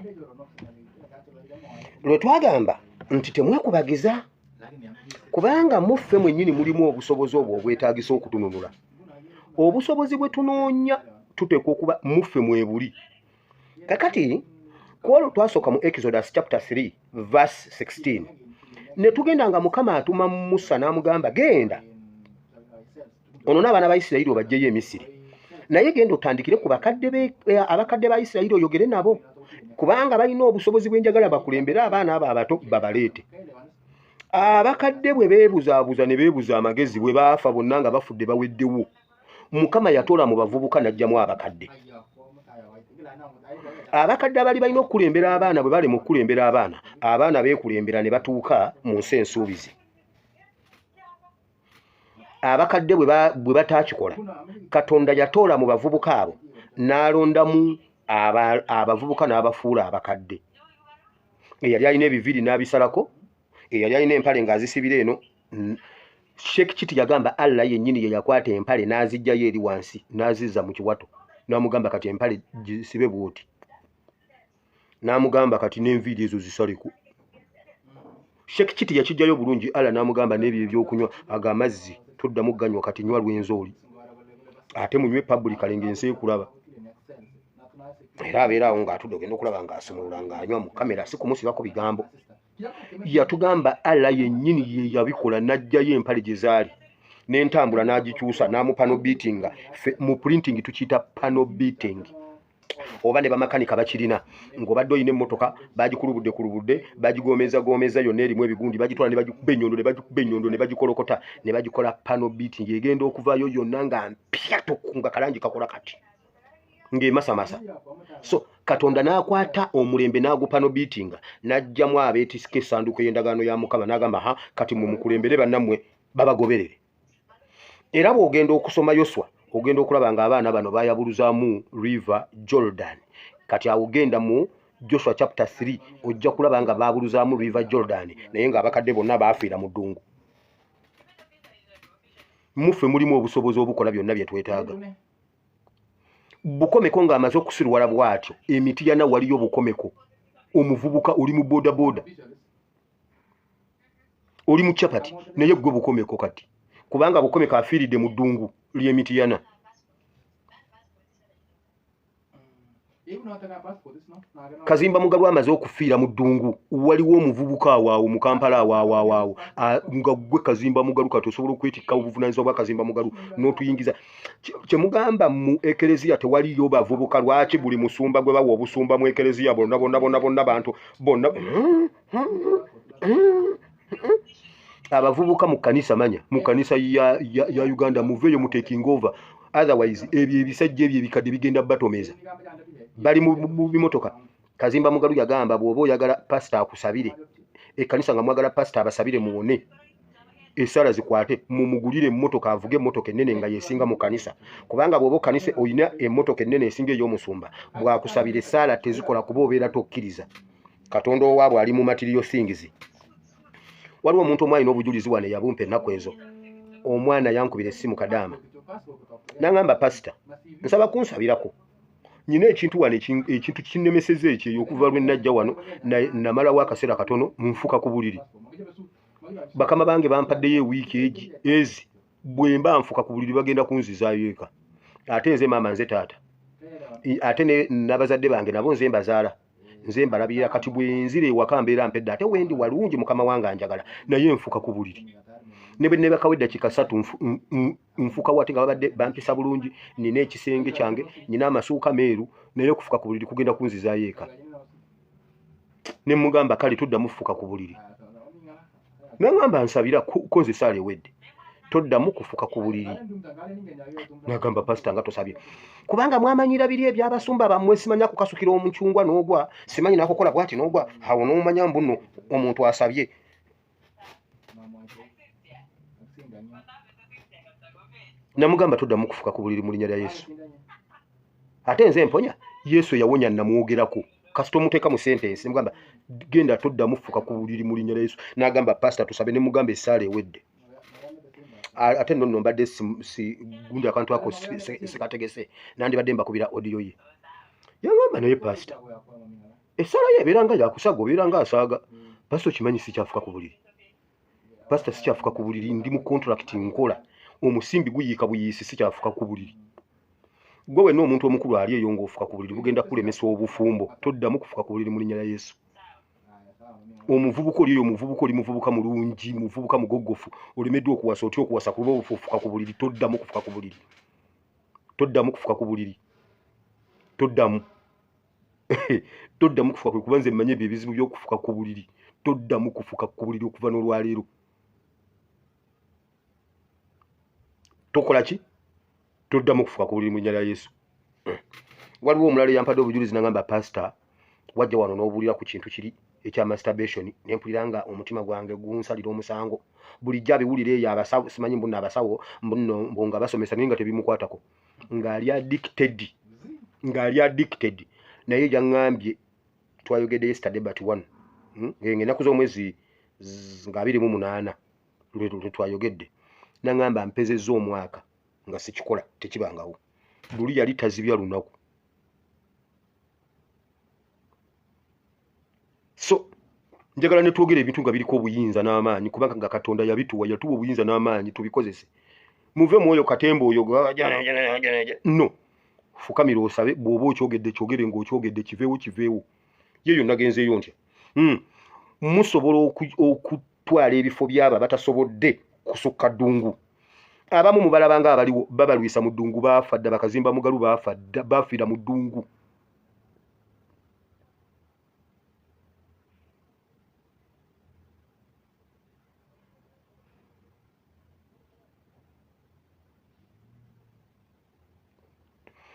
lwe twagamba nti temwekubagiza, kubanga muffe mwennyini mulimu obusobozi obwo obwetaagisa okutununula. Obusobozi bwe tunoonya tuteekwa okuba muffe mwebuli. Kakati ku olwo twasooka mu Exodus chapter 3 verse 16, ne tugenda nga Mukama atuma Musa n'amugamba, genda ono n'abaana ba Isirayiri obajjeyo e Misiri, naye genda otandikire ku bakadde abakadde ba Isirayiri, oyogere nabo, kubanga balina obusobozi bwenjagala bakulembere abaana abo abato babaleete. Abakadde bwe beebuzaabuza ne beebuza amagezi, bwe baafa bonna nga bafudde baweddewo, Mukama yatoola mu bavubuka n'aggyamu abakadde. Abakadde abali balina okukulembera abaana bwe bali mu kukulembera abaana, abaana beekulembera ne batuuka mu nsi ensuubizi. Abakadde bwe bataakikola, Katonda yatoola mu bavubuka abo n'alondamu abavubuka n'abafuula abakadde. Eyali alina ebiviiri n'abisalako, eyali alina empale ng'azisibira eno. Sheikh Kiti yagamba Allah yennyini ye yakwata empale n'aziggyayo eri wansi n'azizza mu kiwato, n'amugamba kati empale gisibe bw'oti, n'amugamba kati n'enviiri ezo zisaleko. Sheikh Kiti yakiggyayo bulungi. Allah n'amugamba n'ebyo ebyokunywa, ago amazzi toddamu ganywa, kati nywa Lwenzori, ate munywe publicly ng'ensi ekulaba. Era abeera awo ng'atudde, ogenda okulaba ng'asumulula ng'anywa mu kamera, si kumusibako bigambo. Yatugamba Allah yennyini ye yabikola, n'aggyayo empale gye zaali n'entambula n'agikyusa n'amu panel beatinga. Ffe mu printing tukiyita panel beating, oba ne bamakanika bakirina, ng'obadde olina emmotoka bagikulubudde kulubudde, bagigomeza gomeza yonna erimu ebigundi, bagitwala ne bagikuba ennyondo, ne bagikuba ennyondo, ne bagikolokota ne bagikola panel beating, egenda okuvaayo yonna nga mpya toku, nga kalangi kakola kati ng'emasamasa. So Katonda n'akwata omulembe n'agu panel beatinga, n'aggyamu abeetisika essanduuko y'endagaano ya Mukama, n'agamba, ha, kati mwe mukulembere bannammwe babagoberere. Era bw'ogenda okusoma Yoswa, ogenda okulaba nga abaana bano bayabuluzaamu River Jordan. Kati awo genda mu Joshua chapter 3, ojja kulaba nga baabuluzaamu River Jordan, naye ng'abakadde bonna baafiira mu ddungu. Muffe mulimu obusobozi obukola byonna bye twetaaga. Bukomeko ng'amaze okusiruwala bw'atyo, Emityana waliyo Bukomeko, omuvubuka oli mu bodaboda, oli mu capati, naye gwe Bukomeko kati, kubanga Bukomeko afiiridde mu ddungu ly'Emityana. Kazimba Mugalu amaze okufiira mu ddungu, waliwo omuvubuka awaawo mu Kampala awaawaawo nga gwe Kazimba Mugalu. Kati osobola okwetikka obuvunaanyizibwa bwa Kazimba Mugalu n'otuyingiza kyemugamba mu ekereziya tewaliyo bavubuka. Lwaki buli musumba gwe bawa obusumba mu ekereziya bonna bonna bonna bonna bantu bonna abavubuka mu kkanisa? Manya mu kkanisa ya Uganda muveeyo mu taking over, otherwise ebyo ebisajja ebyo ebikadde bigenda batomeza bali mu bimotoka. Kazimba Mugalu yagamba bw'oba oyagala pasita akusabire, ekkanisa nga mwagala pasita abasabire muwone, essala zikwate, mumugulire emmotoka avuge emmotoka ennene nga yesinga mu kkanisa, kubanga bw'oba okkanisa olina emmotoka ennene esinga ey'omusumba, bw'akusabira essaala tezikola kuba obeera tokkiriza. Katonda owaabwe ali mu material things. Waliwo omuntu omu alina obujulizi wano eyabumpa ennaku ezo. Omwana yankubira essimu kadaama n'aŋŋamba, pasita nsaba kunsabirako, nyina ekintu wano, ekintu kinnemeseza ekyeyo okuva lwe najja wano, namalawo akaseera katono nfuka ku buliri. Bakama bange bampaddeyo ewiiki egi ezi, bwe mba nfuka ku buliri bagenda kunzizaayo eka, ate nze maama, nze taata, ate n'abazadde bange nabo nze mbazaala, nze mbalabirira. Kati bwe nzira ewaka mbeera mpedde, ate wendi walungi, mukama wange anjagala, naye nfuka ku buliri ne bwe nebakawo eddakiika 3 nfukawo, ate nga babadde bampisa bulungi, nina ekisenge kyange, nina amasuuka meeru, naye okufuka ku buliri kugenda kunzizaayo eka. Ne mugamba kale toddamu fuka ku buliri. Nagamba nsabira ko nze saala ewedde, toddamu kufuka ku buliri. Nagamba pasita nga tosabye, kubanga mwamanyira biri ebyabasumba bammwe, simanya kukasukira omucungwa n'ogwa, simanyi nakukola bwati n'ogwa, awo n'omanya mbu nno omuntu asabye. Namugamba toddamu kufuka ku buliri mu linnya lya Yesu, ate nze mponya, Yesu eyawonya namwogerako. Kasita omuteeka mu sentence, nemugamba genda toddamu fuka ku buliri mu linnya lya Yesu. N'agamba pasita tusabe, ne mugamba essaala ewedde. Ate nno mbadde si gundi akantu ako sikategese, nandibadde mbakubira audio ye. Yagamba naye pasita essaala ye ebeera nga yakusaaga, obeera nga asaaga. Pasita okimanyi sikyafuka ku buliri, pasita sikyafuka ku buliri, ndi mu contract nkola, omusimbi guyiika buyiisi, sikyafuka ku buliri. Gwe wenna omuntu omukulu ali eyo ng'ofuka ku buliri, bugenda kulemesa obufumbo. Toddamu kufuka ku buliri mu linnya lya Yesu. Omuvubuka oli eyo, omuvubuka oli muvubuka mulungi, muvubuka mugoggofu, olemeddwa okuwasa, otya okuwasa kuba ofuka ku buliri? Toddamu kufuka ku buliri, toddamu kufuka ku buliri, toddamu, toddamu kufuka ku buliri, kuba nze mmanyi ebyo ebizibu by'okufuka ku buliri. Toddamu kufuka ku buliri okuva n'olwaleero. Tokola ki? Toddamu kufuka ku buliri mu linnya lya Yesu. Waliwo omulala eyampadde obujulizi nagamba pasita wajja wano n'obuulira ku kintu kiri ekya masturbation, ne mpulira nga omutima gwange gunsalira omusango. Bulijjo abiwulira eyo abasawo, simanyi mbu nno abasawo mbu nno mbu nga basomesa, naye nga tebimukwatako, ng'ali addicted, ng'ali addicted. Naye yaŋŋambye twayogedde yesterday but one, ng'ennaku z'omwezi nga 28 lwe twayogedde, naŋŋamba mpezezza omwaka nga sikikola, tekibangawo. Luli yali tazibya lunaku. So njagala ne twogera ebintu nga biriko obuyinza n'amaanyi, kubanga nga Katonda yabituwa, yatuwa obuyinza n'amaanyi, tubikozese. Muve mu oyo katemba oyo no fukamira osabe. Bw'oba okyogedde kyogere, ng'okyogedde kiveewo, kiveewo. Ye yonna genzeeyo ntya? Musobola okutwala ebifo by'abo abatasobodde kusukka ddungu. Abamu mubalaba nga abaliwo babalwisa mu ddungu, baafa dda. Bakazimba Mugalu baafa dda, baafiira mu ddungu.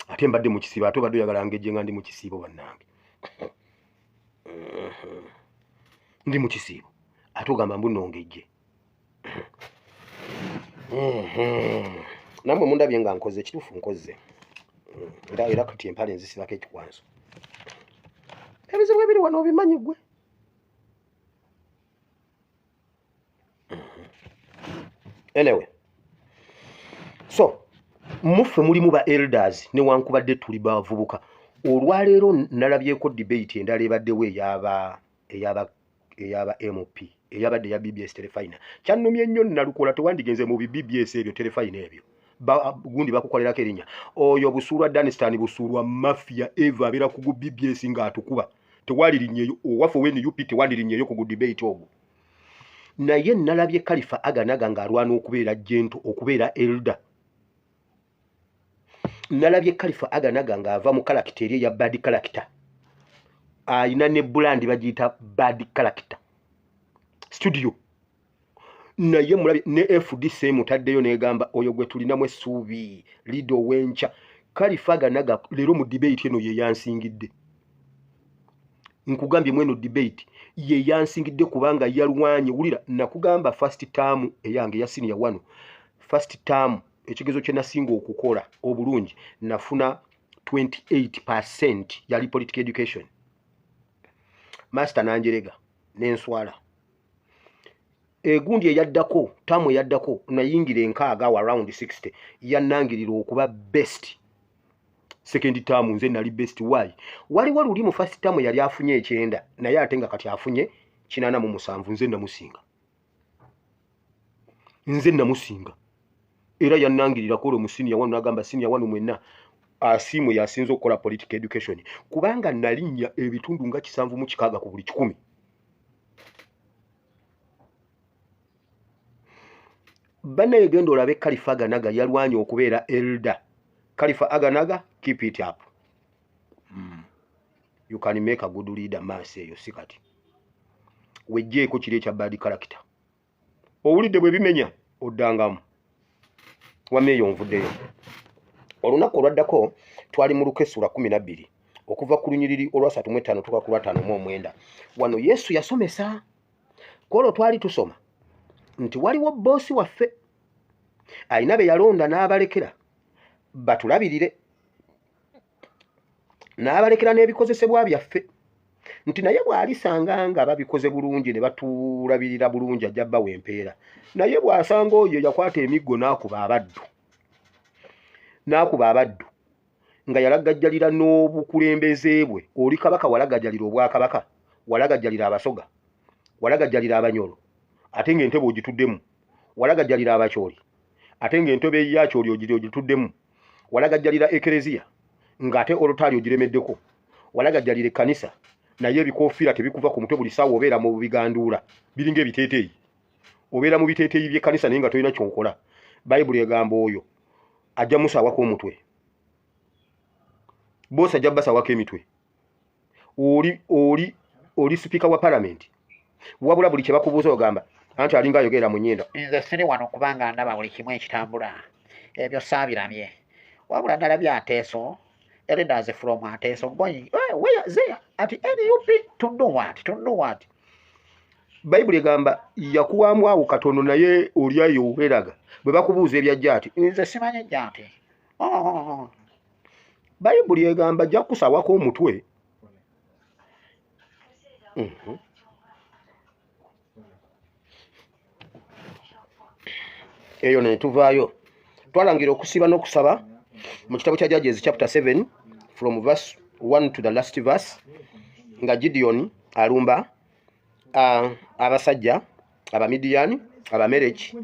Ate mbadde mu kisiibo, ate obadde oyagala ngejje nga ndi mu kisiibo? Bannange, ndi mu kisiibo, ate ogamba mbu nongejje. Nammwe mundabye nga nkoze ekituufu, nkoze era kati empale nzisibako ekikwanso. Ebizibu ebiri wano obimanyi ggwe. Anyway, so Muffe mulimu ba elders newankubadde tuli bavubuka. Olwaleero nalabyeko debate endala ebaddewo eyaba MP eyabadde eya BBS Terefayina. Kyannumye nnyo Nalukola, tewandigenze mu bi BBS ebyo Terefayina ebyo gundi bakukolerako erinnya. Oyo Busuulwa Danistan Busuulwa mafia eva abeera ku BBS ng'atukuba, tewalirinnyeyo owaffe owe NUP, tewalirinnyeyo ku gu debate ogwo. Naye nalabye Kalifa Aganaga ng'alwana okubeera gentle, okubeera elder. Nalabye Kalifa Aganaga ng'ava mu character eri eya bad character, ayina ne brand bagiyita bad character studio. Naye mulabye ne FDC emutaddeyo n'egamba oyo gwe tulinamu essuubi, leader ow'enkya. Kalifa Aganaga leero mu debate eno ye yansingidde. Nkugambye mweno debate ye yansingidde kubanga yalwanye. Wulira, nakugamba first term eyange ya senior wano, first term ekigezo kye nasinga okukola obulungi nafuna 28%, yali political education. Master nanjerega n'enswala. Egundi eyaddako, taamu eyaddako, nayingira 60 awo around 60, yannangirira okuba best. Second term nze nali best. Why? Waliwo luli mu first term yali afunye 90, naye ate nga kati afunye 87. Nze namusinga, nze namusinga. Era yannangirirako olwo mu senior one, nagamba senior one mwenna Asiimwe yasinze okukola political education, kubanga nalinnya ebitundu nga 76 ku buli 100. Bannaye, genda olabe Kalifa Aganaga yalwanye okubeera elder. Kalifa Aganaga, keep it up. You can make a good leader maaso eyo, si kati wejjeeko kiri ekya bad character. Owulidde bwe bimenya oddangamu wamma. Eyo nvuddeyo. Olunaku olwaddako twali mu Luka essula 12 okuva ku lunyiriri olwa 35 tuka ku lwa 59. Wano Yesu yasomesa. Kwolwo twali tusoma nti waliwo boss waffe alina be yalonda n'abalekera batulabirire, n'abalekera n'ebikozesebwa byaffe, nti naye bw'alisanga nga babikoze bulungi ne batulabirira bulungi, ajja bbawa empeera. Naye bw'asanga oyo yakwata emiggo n'akuba abaddu, n'akuba abaddu nga yalagajjalira n'obukulembeze bwe. Oli kabaka, walagajjalira obwakabaka, walagajjalira Abasoga, walagajjalira Abanyolo, ate ng'entebe ogituddemu, walagajjalira Abakyoli, ate ng'entebe yakyoli ogituddemu, walagajjalira ekereziya ng'ate olutaali ogiremeddeko, walagajjalira ekkanisa naye ebikofiira tebikuva ku mutwe, buli ssaawa obeera mu biganduula biringa ebiteeteeyi, obeera mu biteeteeyi by'ekkanisa naye nga tolina kyokola. Bayibuli egamba oyo ajja musaawako omutwe, boss ajja basaawako emitwe. Oli sipiika wa palamenti, wabula buli kye bakubuuza ogamba anti alinga ayogerera mu nnyindo. Nze siri wano kubanga ndaba buli kimu ekitambula, ebyo saabiramye, wabula nalabye Ateeso, elders from Ateeso going, hey, where there at NUP to do what, to do what? Bayibuli egamba yakuwaamu awo katono, naye oli ayo weraga bwe bakubuuza ebyajja ati nze simanyi jja nti oh. Bayibuli egamba ajja kukusaawako omutwe. Eyo ne tuvaayo. Twalangira okusiba n'okusaba mu kitabo kya Judges chapter 7 from verse 1 to the last verse, nga Gideon alumba abasajja Abamidiyani, Abamereki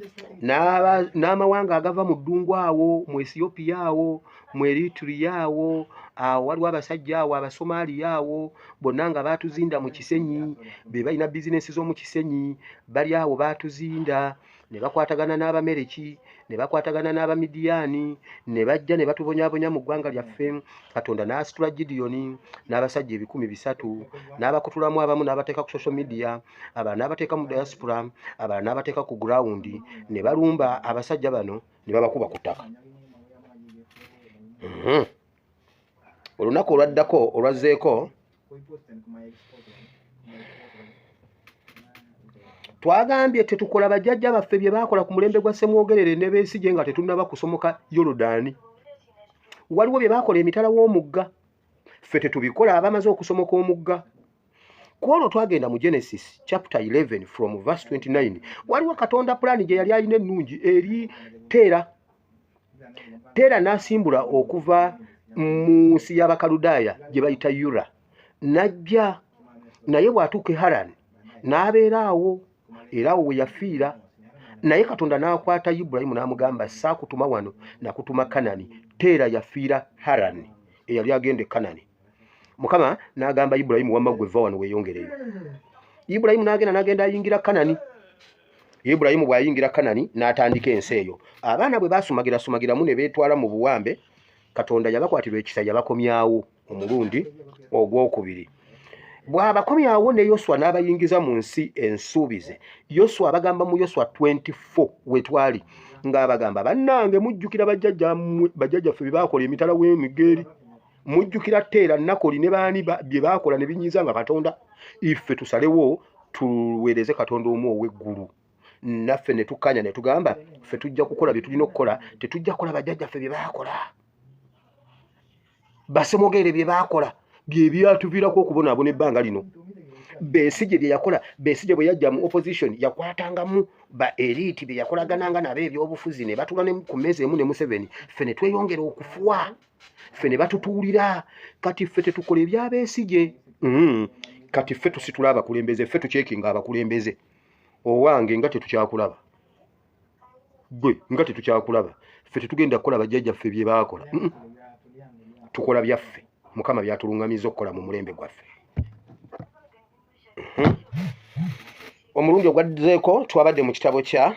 n'amawanga agava mu ddungu awo mu Ethiopia, awo mu Eritrea, awo awo waliwo abasajja awo Abasomaaliya awo bonna nga baatuzinda mu Kisenyi, be balina bizinesi z'omu Kisenyi, bali awo baatuzinda ne bakwatagana n'Abamereki ne bakwatagana n'Abamidiyaani ne bajja ne batubonyaabonya mu ggwanga lyaffe. Katonda n'asitula Gidiyoni n'abasajja 300,000 n'abakutulamu abamu n'abateeka ku social media, abalala n'abateeka mu diaspora, abalala n'abateeka ku ground, ne balumba abasajja bano ne babakuba ku ttaka. Olunaku olwaddako olwazzeeko twagambye tetukola bajjajja baffe bye baakola ku mulembe gwa Ssemwogerere ne Besigye nga tetunnaba kusomoka Yorodaani. Waliwo bye baakola emitala w'omugga, ffe tetubikola abamaze okusomoka omugga. Ku olwo twagenda mu Genesis chapter 11 from verse 29. Waliwo Katonda pulaani gye yali alina ennungi eri Teera. Teera n'asimbula okuva mu nsi y'Abakaludaaya gye bayita Yura, n'ajja naye bw'atuuka e Harani n'abeera awo, era awo we yafiira. Naye Katonda n'akwata Ibulayimu n'amugamba, saakutuma wano, nakutuma Kanani. Teera yafiira Harani, eyali agenda e Kanani. Mukama n'agamba Ibulayimu, wamma ggwe vva wano weeyongereyo. Ibulayimu n'agenda n'agenda ayingira Kanani. Ibulayimu bw'ayingira Kanani n'atandika ensi eyo. Abaana bwe baasumagirasumagiramu ne beetwala mu buwambe, Katonda yabakwatirwa ekisa, yabakomyawo omulundi ogwokubiri. Bw'abakomyawo ne Yoswa n'abayingiza mu nsi ensuubize. Yoswa abagamba mu Yoswa 24 we twali, ng'abagamba, bannange mujjukira bajjajjaffe bye baakola emitala w'emigga eri, mujjukira Teera, Nakoli ne baani bye baakola ne binyiiza nga Katonda. Iffe tusalewo tuweereze Katonda omu ow'eggulu. Naffe ne tukkanya ne tugamba, ffe tujja kukola bye tulina okukola, tetujja kukola bajjajjaffe bye baakola, basemogere bye baakola bye byatuviirako okubonaabona ebbanga lino. Besigye bye yakola, Besigye bwe yajja mu opposition yakwatangamu ba elite bye yakolagananga nabo ebyobufuzi ne batuula ne ku mmeeza emu ne Museveni, ffe ne tweyongera okufuwa, ffe ne batutuulira. Kati ffe tetukola ebya Besigye. Kati ffe tusitula abakulembeze, ffe tukyekinga abakulembeze. Owange nga tetukyakulaba, gwe nga tetukyakulaba, ffe tetugenda kukola bajjajjaffe bye baakola. Tukola byaffe Mukama byatulungamiza okukola mu mulembe gwaffe. Omulundi ogwaddeeko twabadde mu kitabo kya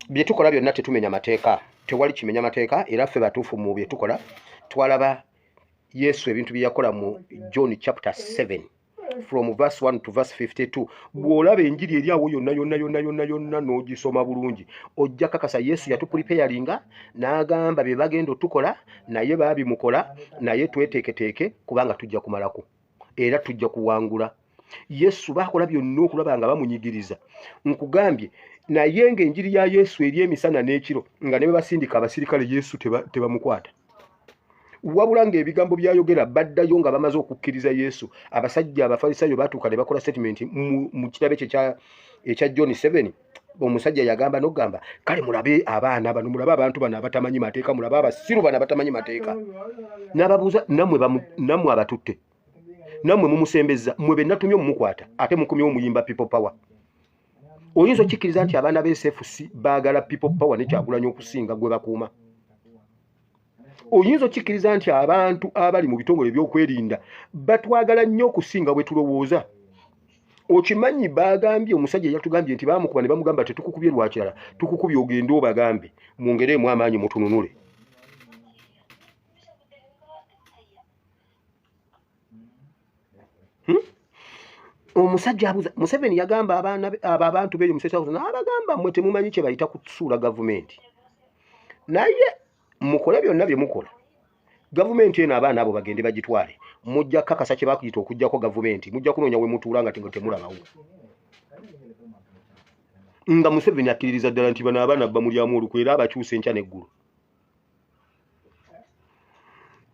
bye tukola byonna tetumenya mateeka, tewali kimenya mateeka, era ffe batuufu mu bye tukola. Twalaba Yesu ebintu bye yakola mu John chapter 7 from verse 1 to verse 52. Bw'olaba enjiri eri awo yonna yonna yonna yonna yonna n'ogisoma bulungi, ojja kakasa Yesu yatupreparinga n'agamba bye bagenda otukola, naye baabimukola, naye tweteeketeeke kubanga tujja kumalako era tujja kuwangula. Yesu baakola byonna okulaba nga bamunyigiriza, nkugambye, naye ng'enjiri ya Yesu eri emisana n'ekiro, nga ne bwe basindika abasirikale Yesu tebamukwata, wabula ng'ebigambo byayogera baddayo nga bamaze okukkiriza Yesu. Abasajja Abafalisaayo batuuka ne bakola statement mu kitabo ekyo ekya John 7. Omusajja yagamba n'okugamba, kale mulabe abaana bano, mulabe abantu bano abatamanyi mateeka, mulabe abasiru bano abatamanyi mateeka. N'ababuuza, nammwe abatutte, nammwe mumusembeza, mmwe be natumye omumukwata, ate mukomyewo muyimba people power. Oyinza okikkiriza nti abaana ba SFC baagala people power ne Kyagulanyi okusinga gwe bakuuma? Oyinza okikkiriza nti abantu abali mu bitongole ebyokwerinda batwagala nnyo okusinga bwe tulowooza? Okimanyi bagambye omusajja yatugambye nti bamukuba ne bamugamba, tetukukubye lwakirala, tukukubye ogende obagambe mwongereemu amaanyi mutununule. Omusajja abuuza Museveni, yagamba abaana abo abantu beeyo musesa n'abagamba, mmwe temumanyi kye bayita kusuula gavumenti, naye mukole byonna bye mukola, gavumenti eno abaana abo bagende bagitwale, mujja kakasa kye bakuyita okuggyako gavumenti, mujja kunoonya we mutuula nga temulabawo. Nga Museveni akkiririza ddala nti bano abaana bamulyamu olukwe era abakyusa enkya n'eggulo.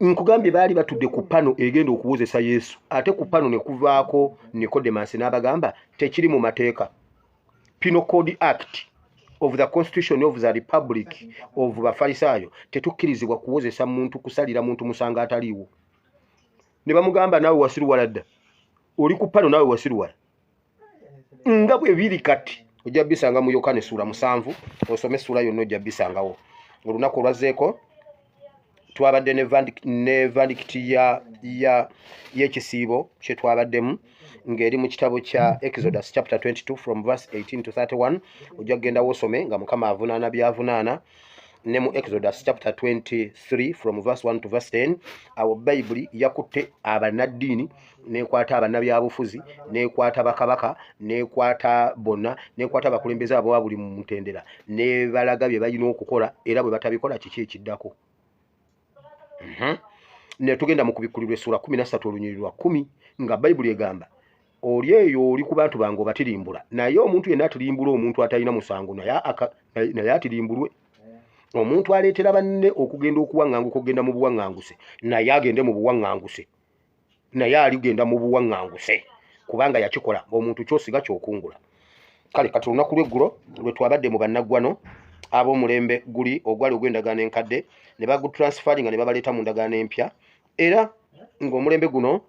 Nkugambye baali batudde ku pano egenda okuwozesa Yesu, ate ku pano ne kuvaako Nicodemus n'abagamba tekiri mu mateeka, Penal Code Act of the Constitution of the Republic of Bafalisaayo, tetukkirizibwa kuwozesa muntu, kusalira muntu musango ataliiwo. Ne bamugamba, naawe wasiruwala dda, oli ku pano, naawe wasiruwala. Nga bwe biri kati, ojja bisanga mu Yokaana essuula 7, osome essuula yonna, ojja bisangawo. Olunaku olwazzeeko twabadde ne verdict ya y'ekisiibo kye twabaddemu ng'eri mu kitabo kya Exodus chapter 22 from verse 18 to 31. Ojja kugenda wosome nga Mukama avunaana by'avunaana, ne mu Exodus chapter 23 from verse 1 to verse 10. Awo Bayibuli yakutte abannaddiini, nekwata abannabyabufuzi, nekwata bakabaka, nekwata bonna, nekwata abakulembeze abo buli mu mutendera, ne balaga bye balina okukola, era bwe batabikola kiki ekiddako. Ne tugenda mu Kubikkulirwa essuula 13 olunyiriri lwa 10, nga Bayibuli egamba, oli eyo oli ku bantu bange obatirimbula, naye omuntu yenna atirimbula omuntu atalina musango naye atirimbulwe. Omuntu aleetera banne okugenda okuwaŋŋanguka, okugenda mu buwaŋŋanguse, naye agende mu buwaŋŋanguse, naye aligenda mu buwaŋŋanguse kubanga yakikola. Omuntu kyosiga kyokungula. Kale kati olunaku lweggulo lwe twabadde mu bannaggwano. Ab'omulembe guli ogwali ogw'endagaano enkadde ne bagutransferinga ne babaleeta mu ndagaano empya. Era ng'omulembe guno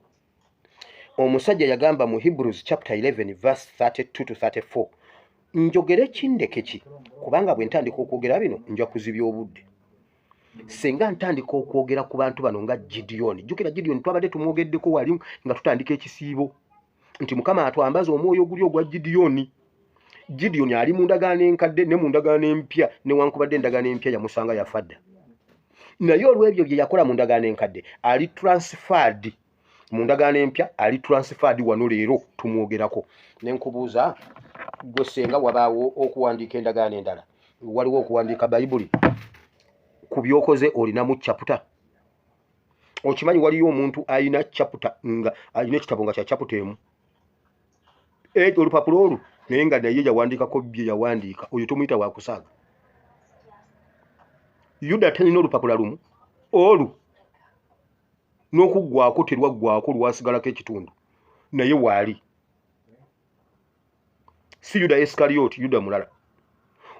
omusajja yagamba mu Hebrews chapter 11 verse 32 to 34, njogere kindeke ki, kubanga bwe ntandika okwogera bino nja kuzibya obudde. Singa ntandika okwogera ku bantu bano nga Gideon, jjukira Gideon twabadde tumwogeddeko wali nga tutandika ekisiibo nti Mukama atwambaza omwoyo oguli ogwa Gideon. Gideon ali mu ndagaano enkadde ne mu ndagaano empya, newankubadde endagaano empya yamusanga yafa dda, naye olw'ebyo bye yakola mu ndagaano enkadde ali transferred mu ndagaano empya, ali transferred wano leero tumwogerako. Ne nkubuuza gwe, senga wabaawo okuwandiika endagaano endala, waliwo okuwandiika Bayibuli, ku by'okoze olinamu chapter? Okimanyi waliyo omuntu alina chapter, nga alina ekitabo nga kya chapter emu, olupapula olwo, naye nga naye yawandiikako bye yawandiika. Oyo tumuyita wakusaaga. Yuda talina olupapula lumu olwo, n'okuggwako terwaggwako, lwasigalako ekitundu, naye waali si Yuda Isikariyoti, Yuda mulala.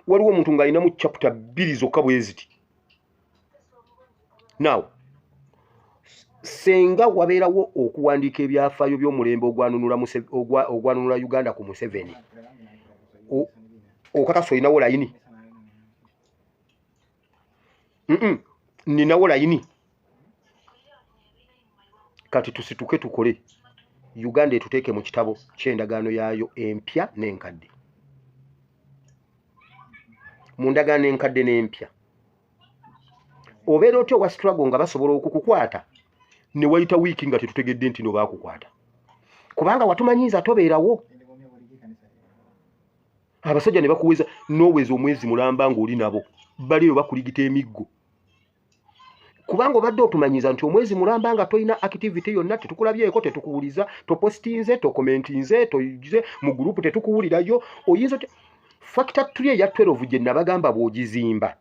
Waliwo omuntu ng'alinamu chapter 2 zokka bwe ziti. Now senga wabeerawo okuwandiika ebyafaayo by'omulembe ogwanunula Uganda ku Museveni, okakasa olinawo layini? Ninawo layini. Kati tusituke tukole Uganda etuteeke mu kitabo ky'endagaano yaayo empya n'enkadde, mu ndagaano enkadde n'empya. Obeera otya owa struggle nga basobola okukukwata ne wayita wiiki nga tetutegedde nti no baakukwata, kubanga watumanyiiza tobeerawo, abasajja ne bakuweza n'oweza omwezi mulamba ng'oli nabo bali eyo bakuligita emiggo, kubanga obadde otumanyiza nti omwezi mulamba nga tolina activity yonna, tetukulabyeko, tetukuwuliza, topostinze, tokomentinze, toyize mu gurupu, tetukuwulirayo. Oyinza otya factor tuli eya 12 gye nabagamba bw'ogizimba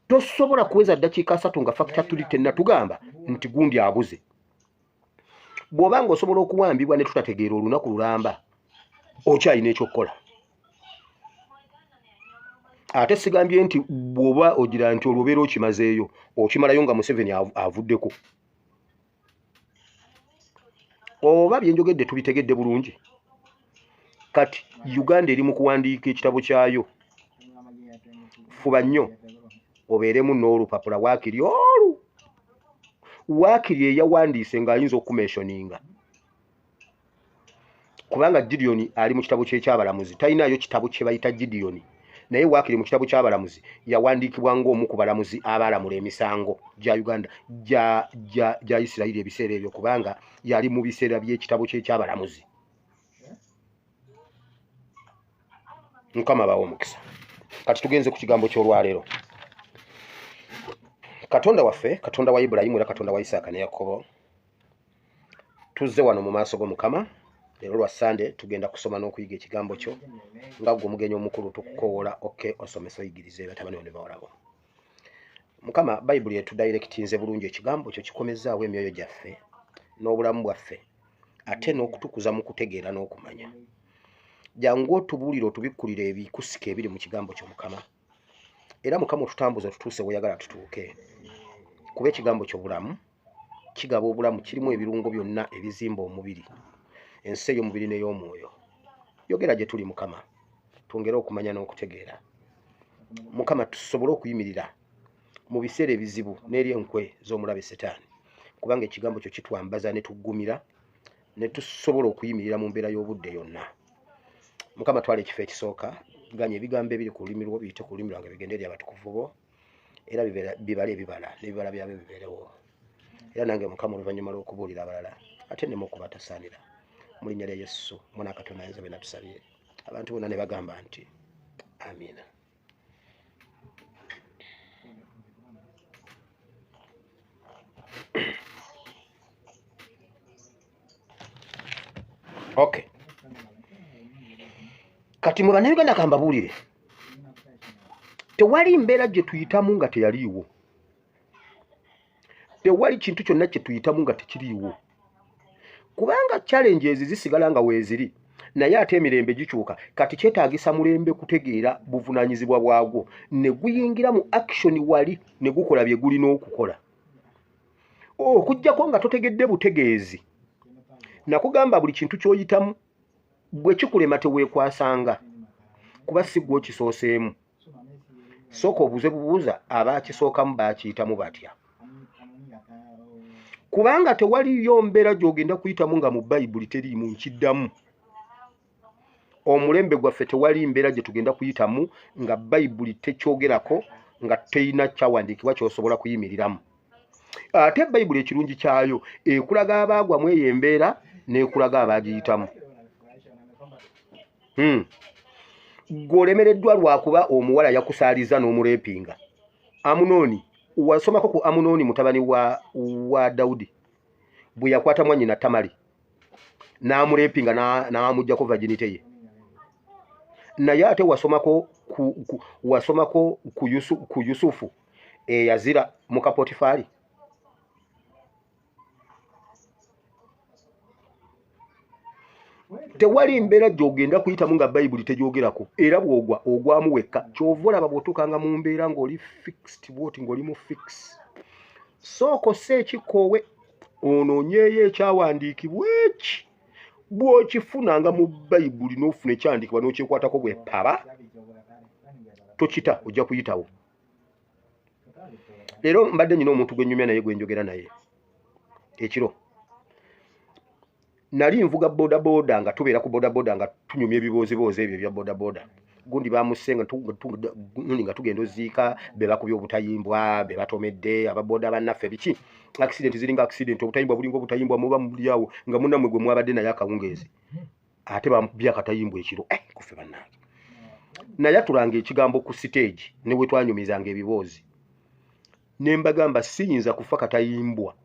tosobola kuweza ddakiika 30 nga factor tuli tennatugamba nti gundi abuze. Bw'oba ng'osobola okuwambibwa ne tutategeera olunaku lulamba, okyalina ekyokukola. Ate sigambye nti bw'oba ogira nti olwo obeera okimazeeyo, okimalayo nga Museveni avuddeko. Oba byenjogedde tubitegedde bulungi? Kati Uganda eri mu kuwandiika ekitabo kyayo. Fuba nnyo obeeremu n'olupapula waakiri olu, waakiri eyawandiise ng'ayinza okumentioninga, kubanga Gideon ali mu kitabo ky'ekyabalamuzi. Talinayo kitabo kye bayita Gideon, naye waakiri mu kitabo ky'abalamuzi yawandiikibwa ng'omu ku balamuzi abaalamula emisango gya Uganda gya Isirayiri ebiseera ebyo, kubanga yali mu biseera by'ekitabo ky'ekyabalamuzi. Mukama bawe omukisa. Kati tugenze ku kigambo ky'olwaleero. Katonda waffe, Katonda wa Ibulayimu era Katonda wa Isaaka ne Yakobo, tuzze wano mu maaso go Mukama leero lwa Sande, tugenda kusoma n'okuyiga ekigambo kyo. Nga ggwe omugenyi omukulu, tukukowoola okke osomese, oyigirize batabani bo ne bawala bo. Mukama, Bayibuli etudirectinze bulungi, ekigambo kyo kikomezaawo emyoyo gyaffe n'obulamu bwaffe, ate n'okutukuza mu kutegeera n'okumanya. Jangu otubuulire, otubikkulire ebikusika ebiri mu kigambo kyo Mukama. Era Mukama otutambuza otutuuse weyagala tutuuke, kuba ekigambo kyo bulamu, kigaba obulamu, kirimu ebirungo byonna ebizimba omubiri, ensi ey'omubiri n'ey'omwoyo. Yogera gye tuli Mukama, twongere okumanya n'okutegeera Mukama, tusobole okuyimirira mu biseera ebizibu n'eri enkwe z'omulabe Setaani, kubanga ekigambo kyo kitwambaza ne tuggumira ne tusobola okuyimirira mu mbeera y'obudde yonna. Mukama, twala ekifo ekisooka, ganya ebigambo ebiri ku lulimi lwo biyite ku lulimi lwange, bigende eri abatukuvu bo, era bibale ebibala n'ebibala byabyo bibeerewo. Era nange Mukama, oluvannyuma lw'okubuulira abalala, ate nneme okubatasaanira. Mu linnya lya Yesu mwana Katonda ayinza byonna tusabye, abantu bonna ne bagamba nti amiina. Okay, kati mwe Bannayuganda kambabuulire, tewali mbeera gye tuyitamu nga teyaliiwo, tewali kintu kyonna kye tuyitamu nga tekiriiwo, kubanga challenges zisigala nga weeziri. Naye ate emirembe gikyuka, kati kyetaagisa mulembe kutegeera buvunaanyizibwa bwagwo ne guyingira mu action wali ne gukola bye gulina okukola. Okuggyako nga totegedde butegeezi, nakugamba buli kintu ky'oyitamu bwe kikulema teweekwasanga, kuba si ggwe okisooseemu. Sooka obuuze bubuuza abaakisookamu baakiyitamu batya, kubanga tewaliyo mbeera gy'ogenda kuyitamu nga mu Bayibuli teriimu. Nkiddamu, omulembe gwaffe tewali mbeera gye tugenda kuyitamu nga Bayibuli tekyogerako, nga terina kyawandiikibwa ky'osobola kuyimiriramu. Ate Bayibuli ekirungi kyayo ekulaga abaagwa mu eyo embeera n'ekulaga abaagiyitamu. Ggwe olemereddwa lwakuba omuwala yakusaaliza n'omureepinga. Amunooni, wasomako ku Amunooni mutabani wa Dawudi bwe yakwata mwannyina Tamali n'amureepinga n'amuggyako virginity ye. Naye ate wasomako ku Yusufu eyazira muka Potifaali. Tewali mbeera gy'ogenda kuyitamu nga Bayibuli tegyogerako, era bw'ogwa ogwamu wekka. Ky'ova olaba bw'otuukanga mu mbeera ng'oli fixed bw'oti, ng'oli mu fix, sooka osse ekikoowe onoonyeeyo ekyawandiikibwa eki. Bw'okifunanga mu Bayibuli n'ofuna ekyawandiikibwa n'okyekwatako bwe paba, tokita, ojja kuyitawo. Leero mbadde nnyina omuntu gwe nnyumya naye, gwe njogera naye ekiro. Nali nvuga bodaboda, nga tubeera ku bodaboda nga tunyumya ebibooziboozi ebyo ebya bodaboda. Gundi bamusse nga gundi nga tugenda oziika, be bakubye obutayimbwa, be batomedde ababoda bannaffe, biki, accident ziringa accident, obutayimbwa bulinga obutayimbwa. Muba muli awo nga munnammwe gwe mwabadde naye akawungeezi ate bamukubye akatayimbwa ekiro. Kufe bannange. Naye atulanga ekigambo ku siteegi ne bwe twanyumizanga ebiboozi, ne mbagamba siyinza kufa katayimbwa,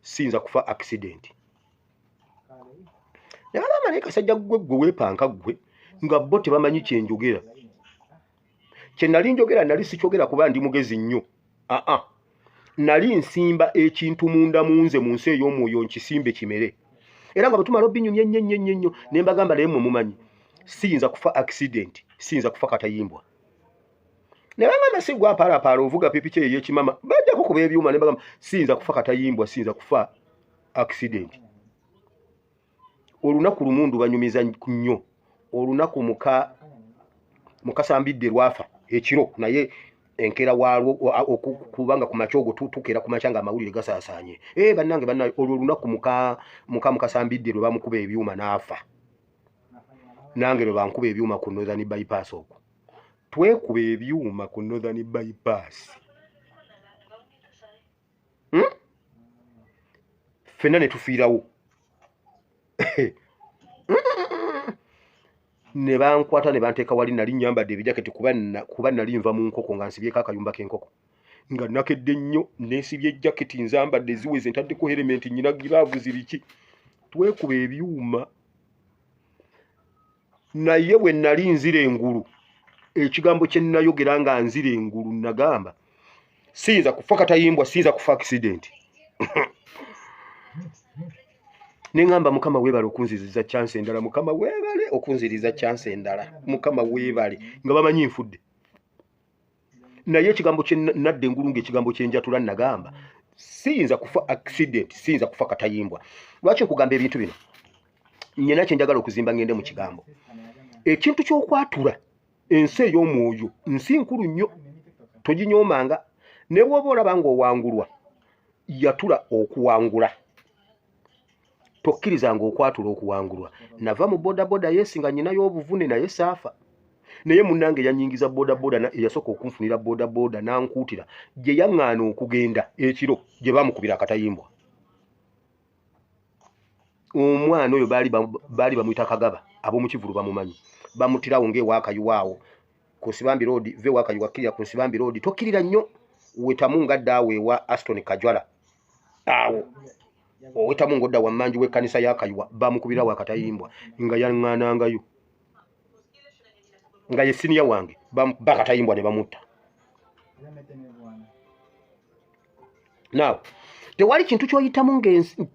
siyinza kufa accident. Ne bagamba naye kasajja ggwe, ggwe weepanka ggwe, nga bo tebamanyi kyenjogera. Kye nali njogera nali sikyogera kuba ndi mugezi nnyo, aa, nali nsimba ekintu munda mu nze, mu nsi ey'omwoyo, nkisimbe kimere. Era nga bwe tumala obinyumya ennyo ennyo ennyo ennyo, ne mbagamba naye mmwe mumanyi siyinza kufa accident, siyinza kufa katayimbwa. Ne bagamba si gwe apaalapaala ovuga pikipiki eyo ey'ekimama, bajjako kuba ebyuma. Ne bagamba siyinza kufa katayimbwa, siyinza kufa accident. Olunaku lumu ndubanyumiza nnyo, olunaku muka mukasambidde lwafa ekiro, naye enkeera waalwo, kubanga ku makya ogwo tukeera ku makya nga amawulire gasaasaanye. E bannange, bannange, olwo olunaku muka muka mukasambidde lwe bamukuba ebyuma n'afa, nange lwe bankuba ebyuma ku Northern Bypass. Okwo twekuba ebyuma ku Northern Bypass, Ffenna ne tufiirawo, ne bankwata ne banteeka wali. Nali nyambadde ebijaketi kuba nali nva mu nkoko, nga nsibyeko akayumba k'enkoko, nga nakedde nnyo, nensibye jaketi, nzambadde ziweze, ntaddeko helmet, nyina giraavuzi, biki. Twekuba ebyuma, naye bwe nali nzira engulu, ekigambo kye nayogera nga nzira engulu nagamba siyinza kufa katayimbwa, siyinza kufa accident. Neŋŋamba Mukama weebale okunziriza chance endala, Mukama weebale okunziriza chance endala, Mukama weebale. Nga bamanyi nfudde, naye ekigambo kye nadda engulu ng'ekigambo kyenjatula nagamba siyinza kufa accident, siyinza kufa katayimbwa. Lwaki nkugamba ebintu bino? Nyina kyenjagala okuzimba, ngende mu kigambo. Ekintu ky'okwatula ensi ey'omwoyo nsi nkulu nnyo, toginyoomanga. Ne bw'oba olaba ng'owangulwa, yatula okuwangula, tokkirizanga okwatula okuwangulwa. Nava mu bodaboda yesi nga nyinayo obuvune, naye saafa. Naye munnange yanyingiza bodaboda, eyasooka okunfunira bodaboda nankuutira gye yaŋŋaana okugenda ekiro gye bamukubira akatayimbwa. Omwana oyo baali bamuyita Kagaba, ab'omukivulu bamumanyi. Bamutirawo ng'ewaakayuwaawo ku Nsibambi Road, ve Wakayuwa kkirira ku Nsibambi Road, tokkirira nnyo, wetamu ngadda awo ewa Aston Kajwala, awo owetamu ng'odda wammanju w'ekkanisa ya Kayuwa. Bamukubirawo akatayimbwa nga yaŋŋaanangayo, nga ye siniya wange, bakatayimbwa ne bamutta. Now tewali kintu kyoyitamu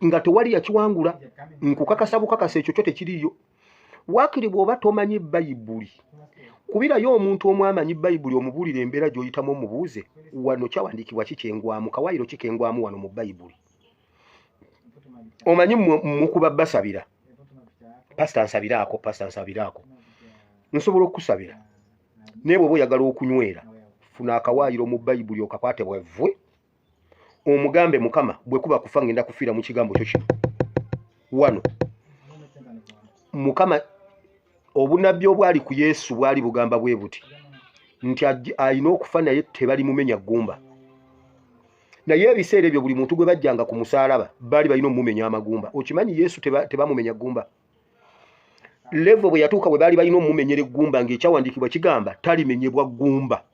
nga tewali yakiwangula. Nkukakasa bukakasa, ekyo kyo tekiriiyo. Waakiri bw'oba tomanyi Bayibuli, kubirayo omuntu omu amanyi Bayibuli, omubuulire embeera gy'oyitamu, omubuuze wano kyawandiikibwa ki kyengwamu, kawaayiro ki kengwamu wano mu Bayibuli. Omanyi mukuba basabira, pasita nsabiraako, pasita nsabiraako, nsobola okukusabira, naye bw'oba oyagala okunywera, funa akawaayiro mu Bayibuli okakwate bwevwe, omugambe Mukama bwe kuba kufa ngenda kufiira mu kigambo kyo kino wano. Mukama, obunabbi obwali ku Yesu bwali bugamba bwe buti nti alina okufa naye tebalimumenya ggumba. Naye ebiseera ebyo buli muntu gwe bajjanga ku musaalaba baali balina omumenya amagumba. Okimanyi Yesu tebamumenya ggumba? Levo bwe yatuuka bwe baali balina omumenyera eggumba, ng'ekyawandiikibwa kigamba talimenyebwa ggumba,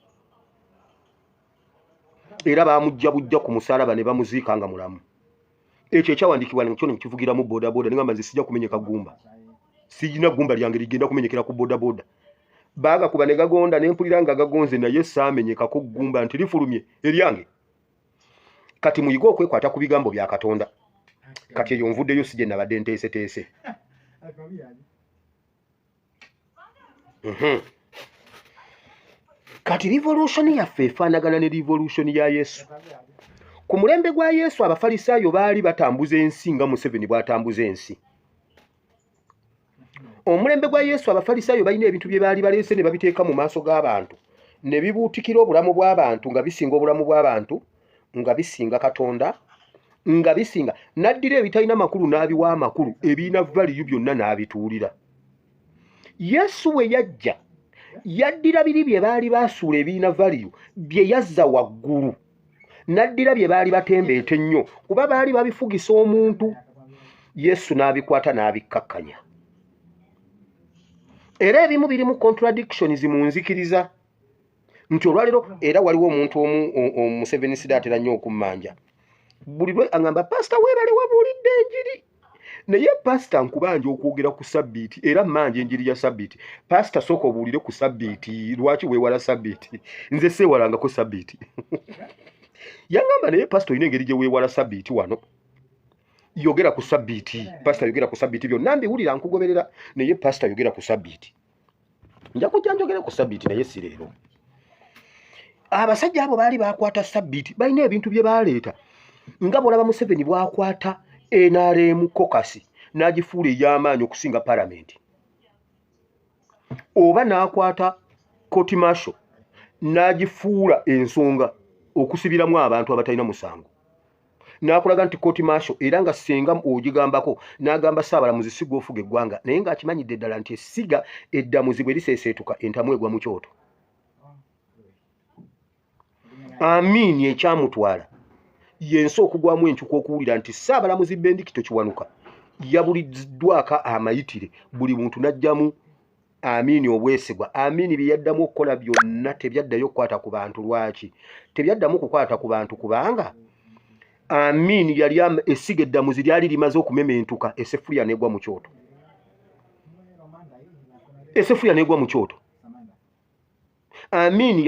era baamujja bujja ku musaalaba ne bamuziika nga mulamu. Ekyo ekyawandiikibwa nakyo ne kivugiramu bodaboda, ne ngamba nze sijja kumenyeka ggumba, sirina ggumba lyange ligenda kumenyekera ku bodaboda. Baagakuba ne gagonda ne mpulira nga gagonze, naye saamenyekako ggumba nti lifulumye eryange. Kati muyige okwekwata ku bigambo bya Katonda. Kati eyo nvuddeyo, si gye nabadde nteeseteese. Kati revolution yaffe efaanagana ne revolution ya Yesu. Ku mulembe gwa Yesu Abafalisaayo baali batambuza ensi nga Museveni bw'atambuza ensi. Omulembe gwa Yesu Abafalisaayo balina ebintu bye baali baleese ne babiteeka mu maaso g'abantu ne bibuutikira obulamu bw'abantu, nga bisinga obulamu bw'abantu, nga bisinga Katonda, nga bisinga. N'addira ebitalina makulu n'abiwa amakulu, ebirina value byonna n'abituulira. Yesu bwe yajja yaddira biri bye baali baasuula ebirina value bye yazza waggulu, n'addira bye baali batembeeta ennyo kuba baali babifugisa omuntu, Yesu n'abikwata n'abikkakkanya. Era ebimu birimu contradictions mu nzikiriza nti olwaleero era waliwo omuntu omu Museveni sida atera nnyo okummanja buli lwe aŋŋamba, pasita weebale wabuulidde enjiri, naye pasita nkubanja okwogera ku sabbiiti era mmanja enjiri ya sabbiiti. Pasita sooka obuulire ku sabbiiti, lwaki weewala sabbiiti? Nze seewalangako sabbiiti. Yaŋŋamba, naye pasita olina engeri gye weewala sabbiiti wano, yogera ku sabbiiti. Pasita yogera ku sabbiiti, byonna mbiwulira nkugoberera, naye pasita yogera ku sabbiiti. Nja kujja njogere ku sabbiiti naye si leero. Abasajja abo baali bakwata sabbiiti, balina ebintu bye baleeta nga bw'olaba Museveni bw'akwata NRM caucus n'agifuula ey'amaanyi okusinga palamenti, oba n'akwata court martial n'agifuula ensonga okusibiramu abantu abatalina musango, n'akulaga nti court martial era nga senga ogigambako n'agamba Ssaabalamuzi si gw'ofuga eggwanga, naye ng'akimanyidde ddala nti essiga eddamuzi bwe liseeseetuka entamu egwa mu kyoto. Amiini ekyamutwala yensi okugwamu enkyuka okuwulira nti Ssaabalamuzi Bendikito Kiwanuka yabuliddwako amayitire, buli muntu n'ajjamu Amiini obwesigwa. Amiini bye yaddamu okukola byonna tebyaddayo okukwata ku bantu. Lwaki tebyaddamu kukwata ku bantu? Kubanga Amiini yali essiga eddamuzi lyali limaze okumementuka, esefulya negwa mu kyoto, esefulya negwa mu kyoto. Amiini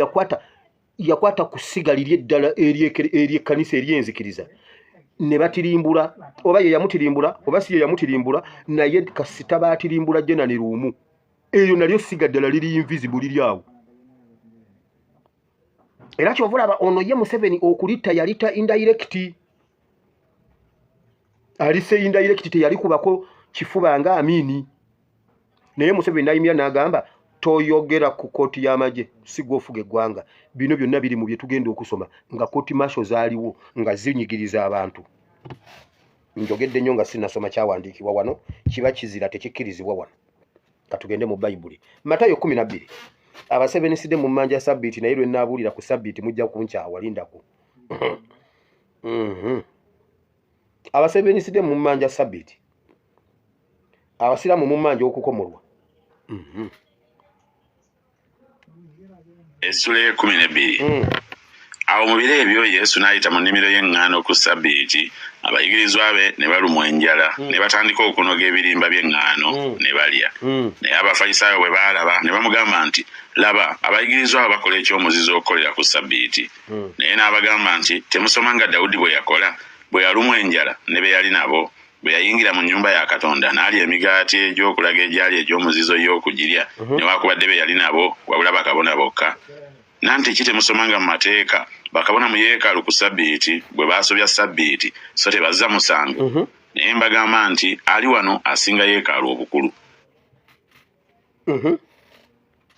yakwata ku ssiga liri eddala eryekkanisa eryenzikiriza ne batirimbula, oba ye yamutirimbula oba si ye yamutirimbula, naye kasita baatirimbula Jenani Luwum, eyo nalyo ssiga ddala liri invisible, liri awo. Era kyova olaba ono ye Museveni okulitta yalitta indirect, alise indirect, teyalikubako kifuba nga Amiini. Naye Museveni nayimira n'agamba toyogera ku kooti y'amagye, si gwofuga eggwanga. Bino byonna biri mu bye tugenda okusoma nga court martial zaaliwo nga zinyigiriza abantu. Njogedde nnyo nga sinnasoma kyawandiikibwa wano, kiba kizira, tekikkirizibwa wano. Katugende mu Bayibuli, Matayo 12. Abaseveniside mu mmanja sabbiiti, naye lwe nnaabuulira ku sabbiiti mujja kunkyawa, lindako. Abaseveniside mu mmanja sabbiiti, abasiraamu mu mmanja okukomolwa. Essula ey'e 12. Awo mu biro ebyo Yesu n'ayita mu nnimiro y'eŋŋaano ku Sabbiiti, abayigirizwa be ne balumwa enjala, ne batandika okunoga ebirimba by'eŋŋaano ne balya. Naye Abafalisaayo bwe baalaba ne bamugamba nti, laba, abayigirizwa abo bakola ekyomuzizo okukolera ku Sabbiiti. Naye n'abagamba nti, temusoma nga Dawudi bwe yakola bwe yalumwa enjala ne be yali nabo? Bwe yayingira mu nnyumba ya Katonda n'alya emigaati egy'okulaga egyali egy'omuzizo ye okugirya, newaakubadde be yali nabo wabula bakabona bokka. Nanti ki temusomanga mu mateeka, bakabona mu yeekaalu ku Ssabbiiti bwe baasobya Ssabbiiti, so tebazza musango? Naye mbagamba nti ali wano asinga yeekaalu obukulu.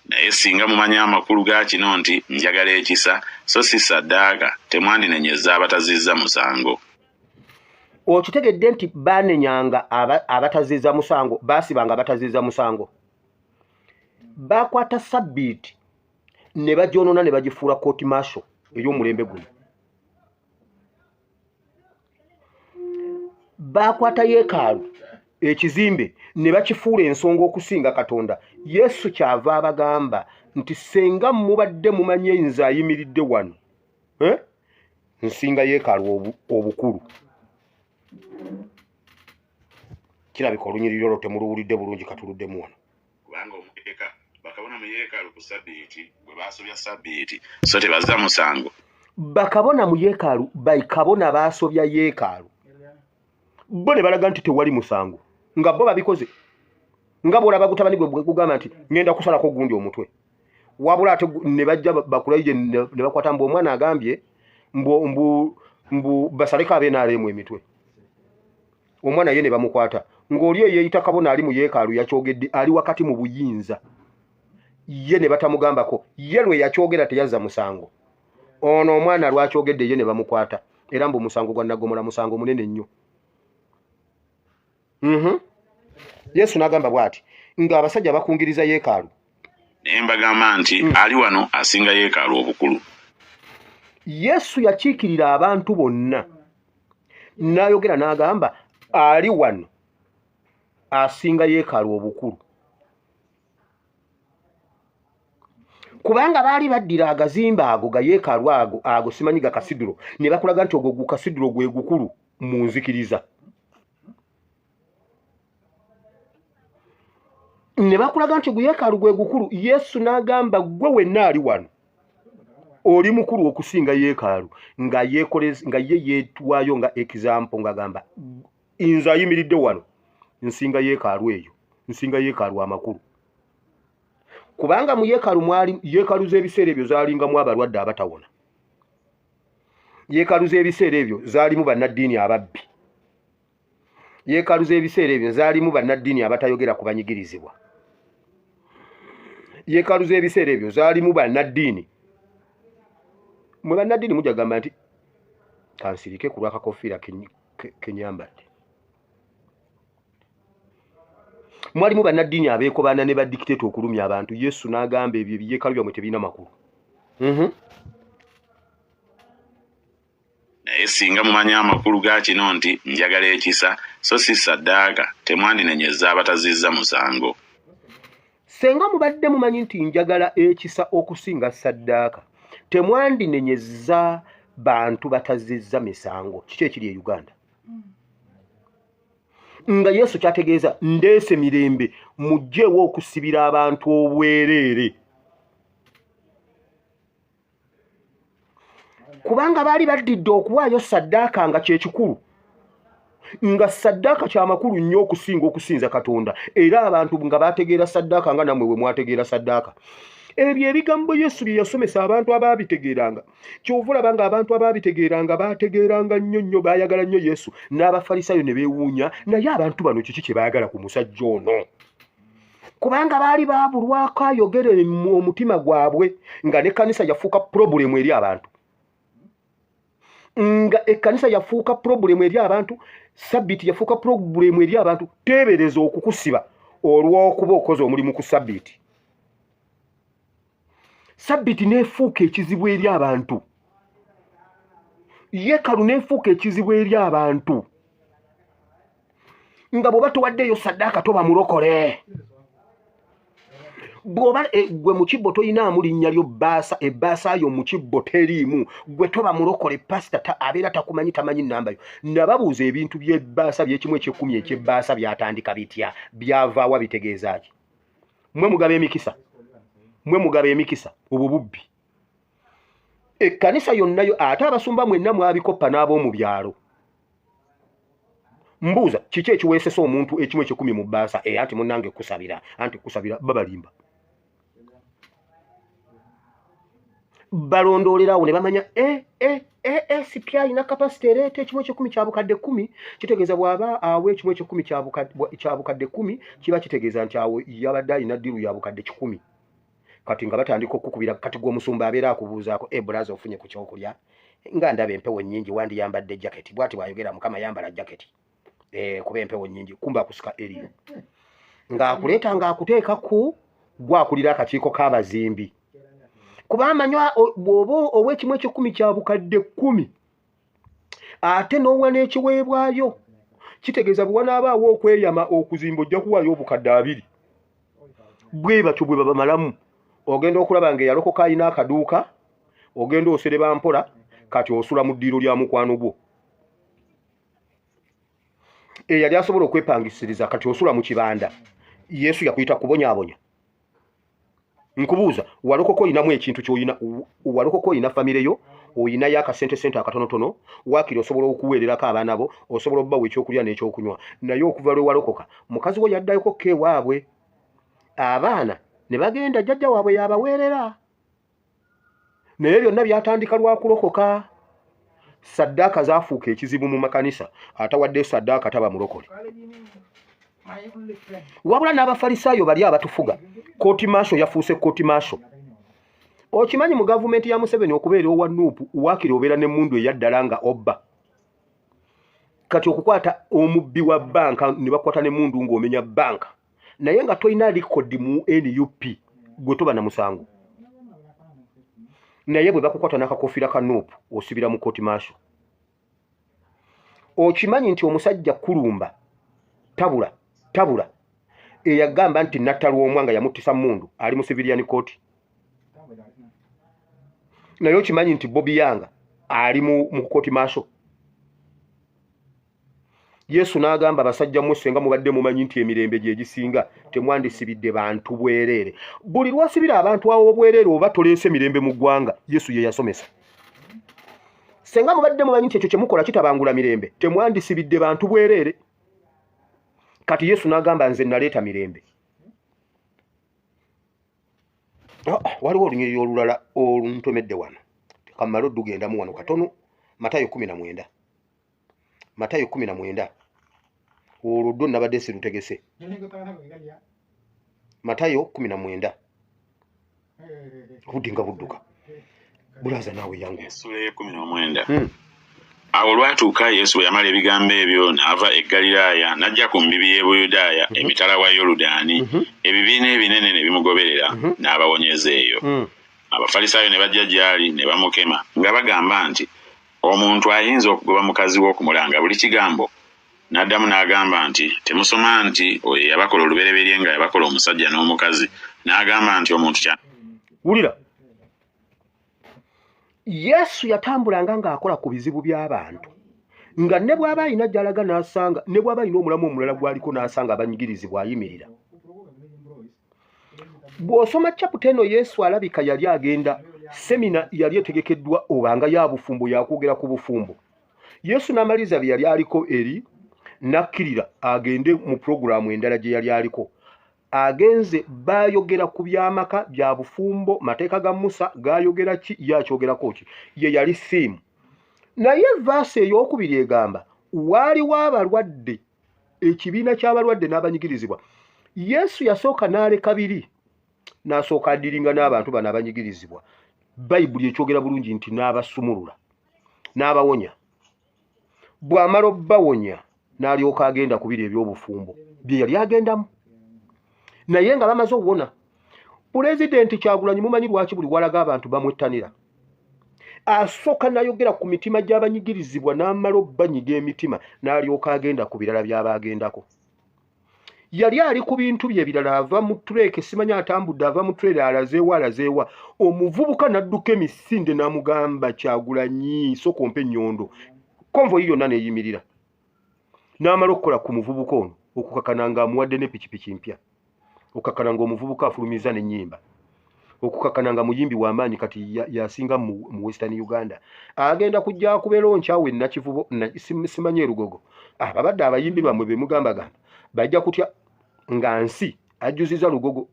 Naye singa mumanya amakulu ga kino nti njagala ekisa so si ssaddaaka, temwandinenyezza abatazizza musango. Okitegedde nti baanenyanga abatazizza musango, baasibanga abatazizza musango. Baakwata Ssabbiiti ne bagyonoona ne bagifuula court martial ey'omulembe guno. Baakwata yeekaalu ekizimbe ne bakifuula ensonga okusinga Katonda. Yesu kyava abagamba nti senga mubadde mumanye nze ayimiridde wano, nsinga yeekaalu obukulu. Kirabika olunyiriri olwo temuluwulidde bulungi, katuluddemu wano. Kubanga omuteeka bakabona mu yeekaalu ku Ssabbiiti bwe baasobya Ssabbiiti so tebazza musango. Bakabona mu yeekaalu, bakabona baasobya yeekaalu, bo ne balaga nti tewali musango, nga bo babikoze. Nga bw'olaba gutabani gwe gugamba nti ngenda kusalako gundi omutwe, wabula ate ne bajja bakulayije ne bakwata mbu omwana agambye mbu basaleko ab'NRM emitwe. Omwana ye ne bamukwata ng'oli eyeeyita kabona ali mu yeekaalu yakyogedde, ali wakati mu buyinza, ye ne batamugambako. Ye lwe yakyogera teyazza musango, ono omwana lwakyogedde ye ne bamukwata, era mbu musango gwa Naggomola, musango munene nnyo. Yesu n'agamba bw'ati ng'abasajja bakungiriza yeekaalu. Naye mbagamba nti ali wano asinga yeekaalu obukulu. Yesu yakiikirira abantu bonna n'ayogera n'agamba ali wano asinga yeekaalu obukulu, kubanga baali baddira agazimba ago ga yeekaalu ago simanyi ga kasiduro, ne bakulaga nti ogwo gukasiduro gwe gukulu mu nzikiriza. Ne bakulaga nti guyeekaalu gwe gukulu. Yesu n'agamba gwe wenna ali wano oli mukulu okusinga yeekaalu, nga yeekoleza, nga ye yeetwayo nga example, ng'agamba nze ayimiridde wano nsinga yeekaalu eyo, nsinga yeekaalu amakulu. Kubanga mu yeekaalu mwali, yeekaalu z'ebiseera ebyo zaalingamu abalwadde abatawona, yeekaalu z'ebiseera ebyo zaalimu bannaddiini ababbi, yeekaalu z'ebiseera ebyo zaalimu bannaddiini abatayogera ku banyigirizibwa, yeekaalu z'ebiseera ebyo zaalimu bannaddiini. Mwe bannaddiini mujja kugamba nti kansirike ku lw'akakofiira kenyambadde. Mwalimu bannaddiini abeekobaana ne badikiteeta okulumya abantu. Yesu n'agamba ebyo ebiyeekaalu byammwe tebirina makulu. Naye singa mumanya amakulu ga kino nti njagala ekisa so si ssaddaaka, temwandinenyezza abatazizza musango. Senga mubadde mumanyi nti njagala ekisa okusinga ssaddaaka, temwandinenyezza bantu batazizza misango. Kiki ekiri e Uganda? Nga Yesu kyategeeza ndeese mirembe, muggyeewo okusibira abantu obwereere. Kubanga baali baddidde okuwaayo ssaddaaka nga kyekikulu, nga ssaddaaka kyamakulu nnyo okusinga okusinza Katonda. Era abantu nga bategeera ssaddaaka nga nammwe bwe mwategeera ssaddaaka. Ebyo ebigambo Yesu bye yasomesa abantu abaabitegeeranga. Ky'ova olaba ng'abantu abaabitegeeranga baategeeranga nnyo nnyo, baayagala nnyo Yesu. N'Abafalisaayo ne beewuunya, naye abantu bano kiki kye baagala ku musajja ono? Kubanga baali baabulwako ayogere omutima gwabwe, nga n'ekkanisa yafuuka pulobulemu eri abantu. Nga ekkanisa yafuuka pulobulemu eri abantu, Ssabbiiti yafuuka pulobulemu eri abantu. Teebereza okukusiba olw'okuba okoze omulimu ku Ssabbiiti. Ssabbiiti n'efuuka ekizibu eri abantu, yeekaalu n'efuuka ekizibu eri abantu, nga bw'oba towaddeeyo ssaddaaka toba mulokole. Bw'oba gwe mu kibbo toyinaamu linnya lyo bbaasa, ebbaasa yo mu kibbo teriimu, gwe toba mulokole. Pasita abeera takumanyi, tamanyi nnamba yo. Nababuuza ebintu by'ebbaasa by'ekimu eky'ekkumi eky'ebbaasa byatandika bitya, byavaawa, bitegeeza ki? Mwe mugaba emikisa, mwe mugaba emikisa, obwo bubbi. Ekkanisa yonnayo ate abasumba mwenna mwabikoppa n'ab'omu byalo. Mbuuza kiki ekiweesesa omuntu ekimu ekikumi mu bbaasa? Anti munnange kusabira, anti kusabira babalimba. Balondoolerawo ne bamanya SPI alina capacity ereeta ekimu ekikumi kya bukadde 10, kitegeeza bw'aba awa ekimu ekikumi kya bukadde 10 kiba kitegeeza nti awo yabadde alina ddiru ya bukadde 100. Kati nga batandika okukubira, kati gwe omusumba abeera akubuuzaako, brother ofunye ku kyokulya? Nga ndaba empewo nnyingi, wandiyambadde jaketi. Bw'ati bw'ayogera Mukama, yambala jaketi kuba empewo nnyingi. Kumba akusika eriyo ng'akuleeta ng'akuteeka ku gwakulira akakiiko k'abazimbi, kuba amanywa bw'oba ow'ekimu ekikumi kya bukadde 10 ate n'owa n'ekiweebwayo, kitegeeza bwe wanaabaawo okweyama okuzimba ojja kuwaayo obukadde 2. Bwe batyo bwe babamalamu. Ogenda okulaba ng'eyalokoka alina akaduuka, ogenda osereba mpola, kati osula mu ddiiro lya mukwano gwo. Eyali asobola okwepangisiriza kati osula mu kibanda. Yesu yakuyita kubonyaabonya. Nkubuuza, walokoka olinamu ekintu ky'olina? Walokoka olina famire yo, olinayo akasente sente akatonotono, waakiri osobola okuweererako abaana bo, osobola obbawa ekyokulya n'ekyokunywa. Naye okuva lwe walokoka, mukazi wo yaddayoko ko ewaabwe, abaana ne bagenda jjajja waabwe yabaweerera. Naye byonna byatandika lwa kulokoka. Saddaaka zaafuuka ekizibu mu makanisa, atawadde saddaaka taba mulokole. Wabula n'Abafalisaayo bali abatufuga, court martial yafuuse court martial. Okimanyi mu gavumenti ya Museveni okubeera owa NUP waakiri obeera n'emmundu eyaddala nga obba. Kati okukwata omubbi wa bbanka ne bakwata n'emmundu ng'omenya bbanka, naye nga tolina likodi mu NUP, gwe toba na musango. Naye bwe bakukwata n'akakofiira ka NUP osibira mu court martial. Okimanyi nti omusajja Kulumba tabula tabula eyagamba nti natta Lwomwa nga yamuttisa mmundu ali mu civilian court. Naye okimanyi nti Bobi Yanga ali mu court martial. Yesu n'agamba, abasajja mmwe senga mubadde mumanyi nti emirembe gye gisinga, temwandisibidde bantu bwereere. Buli lwasibira abantu awo obwereere oba toleese mirembe mu ggwanga. Yesu ye yasomesa. Senga mubadde mumanyi nti ekyo kye mukola kitabangula mirembe, temwandisibidde bantu bwereere. Kati Yesu n'agamba, nze naleeta mirembe. Waliwo olunyiriri olulala oluntomedde wano, kamale odugendamu wano katono. Matayo 19, Matayo 19, olwo ddo nabadde sirutegese. Matayo 19, obudde nga budduka. Bulaza naawe yangu. Essula ey'e-19. Awo olwatuuka Yesu bwe yamala ebigambo ebyo, n'ava e Ggaliraaya n'ajja ku mbibi y'e Buyudaaya emitala wa Yoludaani. Ebibiina ebinene ne bimugoberera, n'abawonyeza eyo. Abafalisaayo ne bajja gy'ali ne bamukema nga bagamba nti, Omuntu ayinza okugoba mukazi we okumulanga buli kigambo? N'addamu n'agamba nti, Temusoma nti oyo eyabakola olubereberye nga yabakola omusajja n'omukazi, n'agamba nti omuntu kya Wulira, Yesu yatambulanga ng'akola ku bizibu by'abantu, nga ne bw'aba alina gy'alaga n'asanga, ne bw'aba alina omulamu omulala gw'aliko n'asanga abanyigirizibwa, ayimirira. Bw'osoma chapter eno, Yesu alabika yali agenda seminar yali etegekeddwa obanga ya bufumbo, yakwogera ku bufumbo. Yesu n'amaliriza bye yali aliko eri, n'akkirira agende mu puroguraamu endala gye yali aliko. Agenze baayogera ku byamaka, bya bufumbo, mateeka ga Musa gaayogera ki, ye akyogerako ki, ye yali theme. Naye verse ey'okubiri egamba waaliwo abalwadde, ekibiina ky'abalwadde n'abanyigirizibwa. Yesu yasooka n'aleka biri, n'asooka adiringa n'abantu bano abanyigirizibwa. Bayibuli ekyogera bulungi nti n'abasumulula n'abawonya. Bw'amala obbawonya n'alyoka agenda ku biri eby'obufumbo bye yali agendamu, naye nga bamaze owona. Pulezidenti Kyagulanyi, mumanyi lwaki buli walaga abantu bamwettanira? Asooka n'ayogera ku mitima gy'abanyigirizibwa, n'amala obbanyiga emitima, n'alyoka agenda ku birala by'aba agendako. Yali ali ku bintu bye ebirala, ava mu truck, simanyi atambudde ava mu trailer, alazeewa alazeewa, omuvubuka n'adduka emisinde n'amugamba, Kyagulanyi, sooka ompe ennyondo. Convoy yonna neeyimirira. N'amala okukola ku muvubuka ono, okukakana ng'amuwadde ne pikipiki mpya, okukakana ng'omuvubuka afulumiza n'ennyimba. Okukakana nga muyimbi wa maanyi kati yasinga mu Western Uganda. Agenda kujja kubeera onkyawe Nakivubo, simanyi Erugogo. Ababadde abayimbi bammwe be mugambagamba bajja kutya nga nsi ajjuziza Lugogo.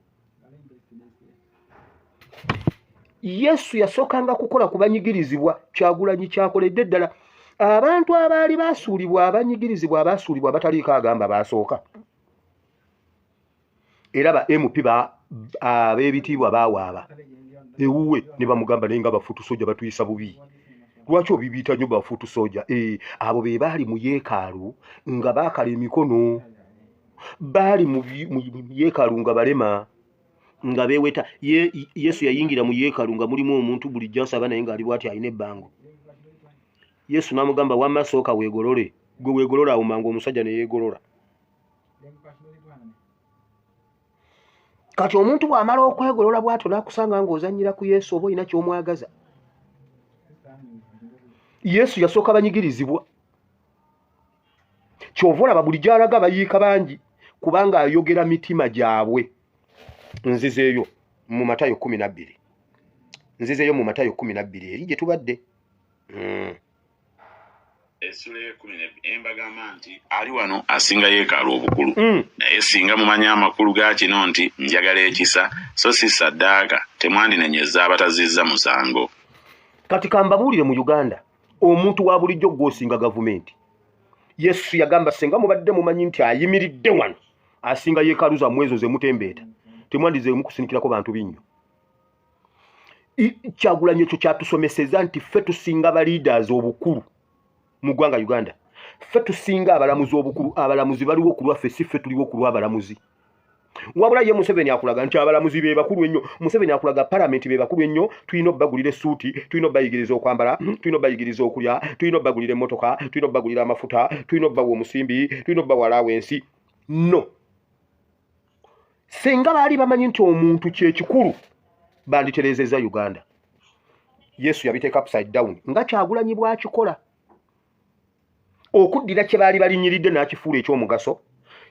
Yesu yasookanga kukola ku banyigirizibwa. Kyagulanyi kyakoledde ddala abantu abaali basuulibwa, abanyigirizibwa, abasuulibwa abataliiko agamba basooka. Era ba MP ab'ebitiibwa baawaaba ewuwe ne bamugamba, naye nga bafuutu soja batuyisa bubi, lwaki obibiyita nnyo bafuutu soja? Abo be baali mu yeekaalu nga baakala emikono, baali mu yeekaalu nga balema, nga beeweta. Yesu yayingira mu yeekaalu nga mulimu omuntu bulijjo asaba naye ng'ali bw'ati alina ebbango. Yesu n'amugamba, wamma sooka weegolole, gwe weegolola awo mangu omusajja ne yeegolola. Kati omuntu bw'amala okwegolola bw'atyo n'akusanga ng'ozannyira ku Yesu oba olina ky'omwagaza. Yesu yasooka banyigirizibwa. Ky'ova olaba buli gy'alaga bayiika bangi kubanga ayogera mitima gyabwe. Nzizeeyo mu Matayo 12. Nzizeeyo mu Matayo 12 eri gye tubadde. Essula y'ekkumi embagamba nti ali wano asinga yeekaalu obukulu. Naye singa mumanyi amakulu ga kino nti njagala ekisa so si ssaddaaka, temwandinenyezza abatazizza musango. Kati kambabuulire, mu Uganda omuntu wa bulijjo gw'osinga gavumenti. Yesu yagamba singa mubadde mumanyi nti ayimiridde wano asinga yeekaalu zammwe ezo ze mutembeeta, temwandizeemu kusinikirako bantu binnyo. Kyagulanyi ekyo kyatusomeseza nti ffe tusinga ba leaders obukulu mu ggwanga Uganda. Ffe tusinga abalamuzi obukulu. Abalamuzi baliwo ku lwaffe, si ffe tuliwo ku lw'abalamuzi. Wabula ye Museveni akulaga nti abalamuzi be bakulu ennyo. Museveni akulaga palamenti be bakulu ennyo. Tulina obbagulira essuuti, tulina obbayigiriza okwambala, tulina obbayigiriza okulya, tulina obbagulira emmotoka, tulina obbagulira amafuta, tulina obbawa omusimbi, tulina obbawa allowance. No, singa baali bamanyi nti omuntu kyekikulu banditereezezza Uganda. Yesu yabiteeka upside down nga Kyagulanyi bw'akikola, okuddira kye baali balinyiridde n'akifuula ekyomugaso,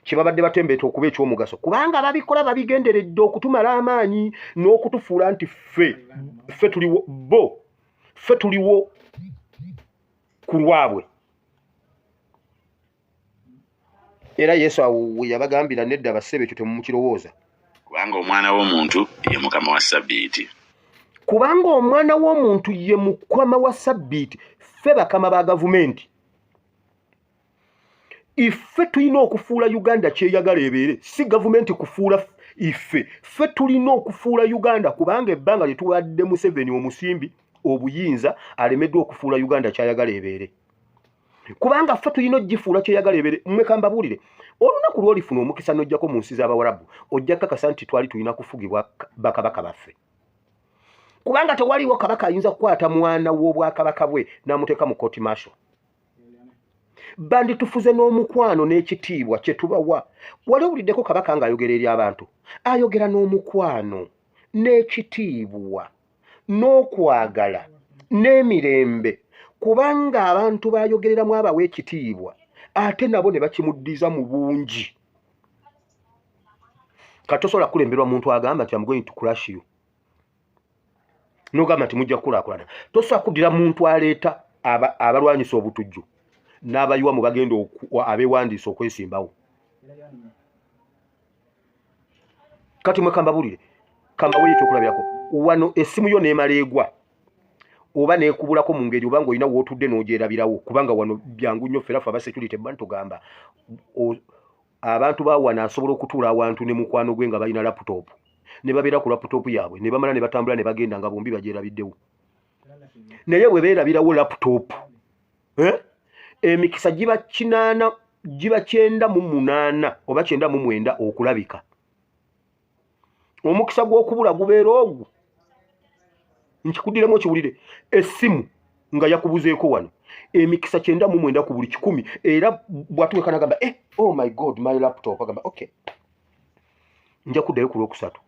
kye babadde batembeeta okuba ekyomugaso, kubanga babikola babigenderedde okutumala amaanyi n'okutufuula nti ffe tuliwo bo, ffe tuliwo ku lwabwe. Era Yesu awo we yabagambira, nedda bassebe, ekyo temumukirowooza. Kubanga omwana w'omuntu ye mukama wa Ssabbiiti. Kubanga omwana w'omuntu ye mukama wa Ssabbiiti. Ffe bakama ba gavumenti, iffe tulina okufuula Uganda kyeyagala ebeere, si gavumenti kufuula iffe. Ffe tulina okufuula Uganda, kubanga ebbanga lye tuwadde Museveni omusimbi obuyinza alemeddwa okufuula Uganda kyayagala ebeere, kubanga ffe tulina ogifuula kyeyagala ebeere. Mmwe kambabuulire, olunaku lw'olifuna omukisa n'ojjako mu nsi z'Abawarabu, ojja kakasa nti twali tulina kufugibwa bakabaka baffe, kubanga tewaliwo kabaka ayinza kukwata mwana w'obwakabaka bwe n'amuteeka mu court martial. Banditufuze n'omukwano n'ekitiibwa kye tubawa. Wali owuliddeko kabaka ng'ayogera eri abantu? Ayogera n'omukwano n'ekitiibwa n'okwagala n'emirembe, kubanga abantu bayogereramu abawa ekitiibwa, ate nabo ne bakimuddiza mu bungi. Kati tosobola kukulemberwa muntu agamba nti, "Am going to crush you," nogamba nti mujja kukulaakulana. Tosobola kuddira muntu aleeta abalwanyisa obutujju n'abayiwa mu bagenda abeewandiisa okwesimbawo. Kati mwe kambabulire, kambaweyo ekyokulabirako. Wano essimu yo neemala egwa oba neekubulako mu ngeri oba ng'olina wootudde n'ogyerabirawo, kubanga wano byangu nnyo. Ffera ffe aba security bba ntugamba abantu ba wano asobola okutuula awantu ne mukwano gwe nga balina laptop, ne babeera ku laptop yaabwe, ne bamala ne batambula ne bagenda nga bombi bagyerabiddewo. Naye bwe beerabirawo laptop, eh? Emikisa giba 80, giba 98 oba 99 okulabika. Omukisa gw'okubula gubeera ogwo. Nkikuddiremu okiwulire, essimu nga yakubuzeeko wano, emikisa 99 ku buli 100, era bw'atuuka nagamba, "Eh, oh my God, my laptop," agamba, "Okay, nja kuddayo ku Lwokusatu,"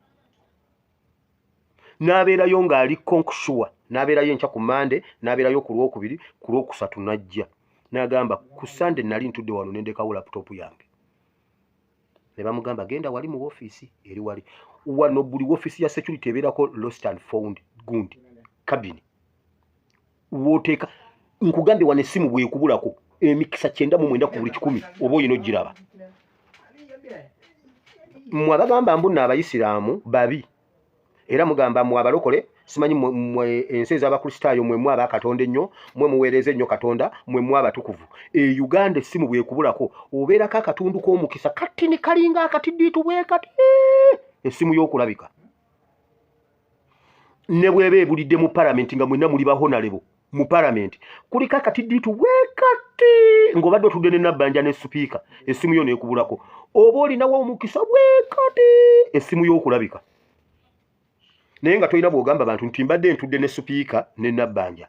n'abeerayo ng'ali cocksure, n'abeerayo enkya ku Mande, n'abeerayo ku Lwokubiri, ku Lwokusatu n'ajja n'agamba, "Ku Sande nali ntudde wano ne ndekawo laptop yange." Ne bamugamba, "Genda wali mu woofiisi eri wali." Wano buli woofiisi ya security ebeerako lost and found gundi cabin wooteeka. Nkugambye wano essimu bwekubulako emikisa 99 ku buli 100 oba oyina ogiraba. Mmwe abagamba mbu nno abayisiraamu babi, era mugamba mmwe abalokole, simanyi mmwe ensi ez'abakristaayo mmwe mmwe abakatonda ennyo, mmwe muweereza ennyo Katonda, mmwe mmwe abatukuvu. E Uganda essimu bwekubulako obeerako akatundu k'omukisa katini kalinga akatiddiitu bwe kati essimu y'okulabika, ne bw'eba ebulidde mu palamenti nga mwenna muli bahonalebo mu palamenti, kuliko akatiddiitu bwe kati ng'obadde otudde ne Nabbanja ne sipiika, essimu yo n'ekubulako, oba olinawo omukisa bwe kati essimu y'okulabika, naye nga tolina bw'ogamba bantu nti mbadde ntudde ne sipiika ne Nabbanja.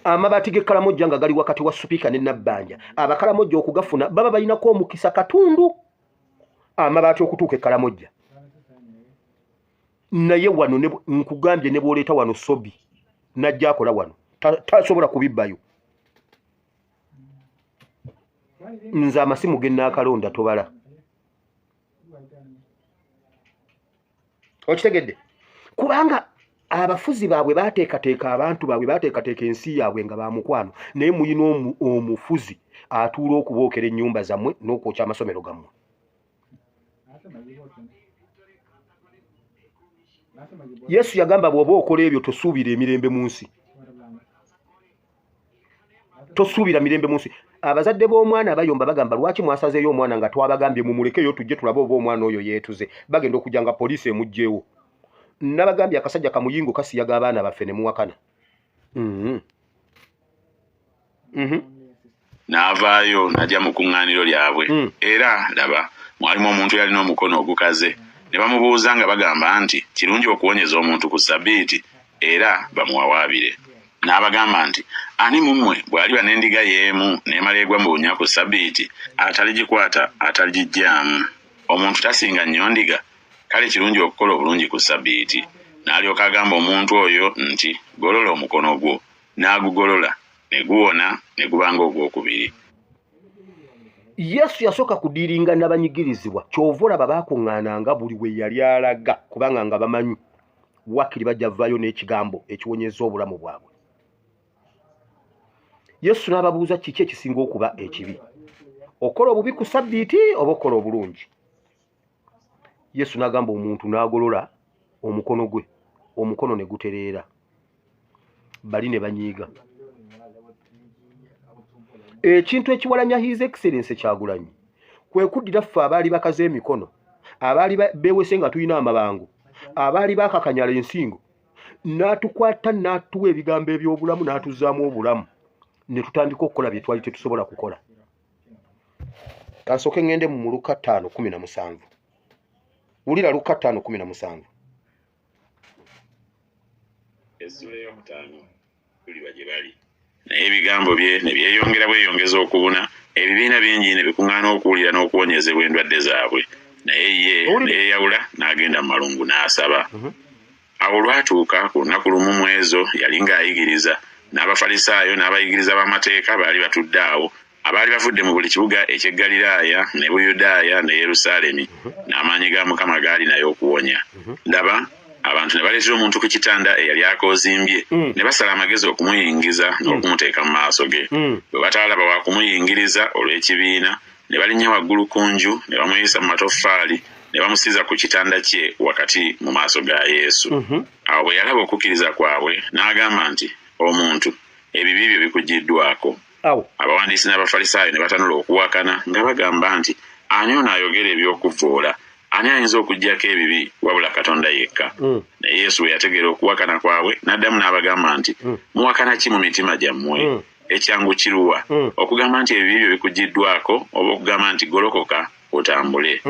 Amabaati g'e Kalamojja nga gali wakati wa sipiika ne Nabbanja, Abakalamojja okugafuna baba balinako omukisa katundu amabaati okutuuka e Kalamojja. Naye wano nkugambye ne bw'oleeta wano Sobi najja akola wano tasobola kubibbayo. Nze amasimu ge naakalonda tobala. Okitegedde? Kubanga abafuzi baabwe bateekateeka abantu baabwe, bateekateeka ensi yaabwe nga bamukwano, naye muyina omufuzi atuula okubookera ennyumba zammwe n'okwokya amasomero gammwe. Yesu yagamba bw'oba okola ebyo tosuubira emirembe mu nsi, tosuubira mirembe mu nsi. Abazadde b'omwana abayomba bagamba lwaki mwasazeeyo omwana nga twabagambye mumulekeyo tujje tulabe oba omwana oyo yeetuze. Bagenda okujja nga poliisi emuggyewo. Nabagambye akasajja kamuyingo kasiyaga abaana baffe ne muwakana. N'avaayo n'ajja mu kuŋŋaaniro lyabwe. Era laba, mwalimu omuntu yalina omukono ogukaze. Ne bamubuuza nga bagamba nti kirungi okuwonyeza omuntu ku Ssabbiiti, era bamuwawaabire. N'abagamba nti ani mu mmwe bw'aliba n'endiga y'emu n'emala egwa mu bunnya ku Ssabbiiti, ataligikwata ataligiggyaamu? Omuntu tasinga nnyo ndiga? Kale kirungi okukola obulungi ku Ssabbiiti. N'alyoka agamba omuntu oyo nti golola omukono gwo. N'agugolola ne guwona ne guba ng'ogwokubiri. Yesu yasooka kudiiringa n'abanyigirizibwa, ky'ova olaba baakuŋŋaananga buli we yali alaga, kubanga nga bamanyi wakiri bajja vaayo n'ekigambo ekiwonyeza obulamu bwabwe. Yesu n'ababuuza kiki ekisinga okuba ekibi, okola obubi ku Ssabbiiti oba okola obulungi? Yesu n'agamba omuntu n'agolola omukono gwe, omukono ne gutereera, bali ne banyiiga. Ekintu ekiwalanya His Excellence Kyagulanyi kwe kuddira ffe abaali bakaze emikono, abaali beewese nga tulina amabango, abaali bakakanyala ensingo, n'atukwata n'atuwa ebigambo eby'obulamu, n'atuzzaamu obulamu ne tutandika okukola bye twali tetusobola kukola. Kansooke ŋŋende mu Luka 5:17. Wulira Luka 5:17. Essula ey'okutaano tuliba gye bali. Naye ebigambo bye ne byeyongera bweyongeza okubuna, ebibiina bingi ne bikuŋŋaana okuwulira n'okuwonyezebwa endwadde zaabwe. Naye ye ne yeeyawula n'agenda mu malungu n'asaba. Awo olwatuuka ku lunaku lumu mu ezo yali ng'ayigiriza, n'Abafalisaayo n'abayigiriza b'amateeka baali batudde awo, abaali bavudde mu buli kibuga eky'e Ggaliraaya ne Buyudaaya ne Yerusaalemi, n'amaanyi ga Mukama gaali naye okuwonya. Ndaba abantu ne baleetera omuntu ku kitanda eyali akoozimbye, ne basala amagezi okumuyingiza n'okumuteeka mu maaso ge. Bwe bataalaba wa kumuyingiriza olw'ekibiina, ne balinnya waggulu ku nju ne bamuyisa mu matoffaali ne bamusiza ku kitanda kye wakati mu maaso ga Yesu. Awo bwe yalaba okukkiriza kwabwe n'agamba nti, omuntu, ebibi byo bikuggyiddwako. Abawandiisi n'Abafalisaayo ne batanula okuwakana nga bagamba nti, ani ono ayogera eby'okuvvoola? Ani ayinza okuggyako ebibi wabula Katonda yekka? Naye Yesu bwe yategeera okuwakana kwabwe n'addamu n'abagamba nti, muwakana ki mu mitima gyammwe? Ekyangu kiruwa, okugamba nti ebibi byo bikuggyiddwako, oba okugamba nti golokoka otambule?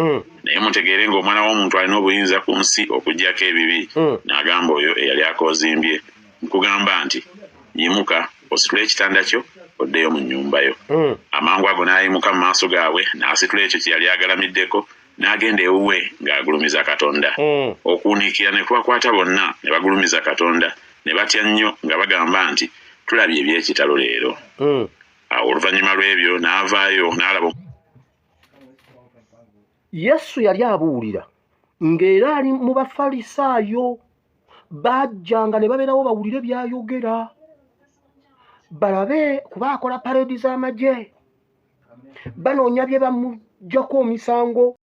Naye mutegeere ng'Omwana w'omuntu alina obuyinza ku nsi okuggyako ebibi. N'agamba oyo eyali akoozimbye, nkugamba nti yimuka ositule ekitanda kyo oddeyo mu nnyumba yo. Amangu ago n'ayimuka mu maaso gaabwe n'asitula ekyo kye yali agalamiddeko n'agenda ewuwe ng'agulumiza Katonda. Okuwuniikira ne kubakwata bonna ne bagulumiza Katonda ne batya nnyo nga bagamba nti tulabye eby'ekitalo leero. Awo oluvannyuma lw'ebyo n'avaayo n'alaba. Yesu yali abuulira ng'era ali mu Bafalisaayo, bajjanga ne babeerawo bawulire by'ayogera, balabe kuba akola parade z'amagye, banoonya bye bamuggyako omisango.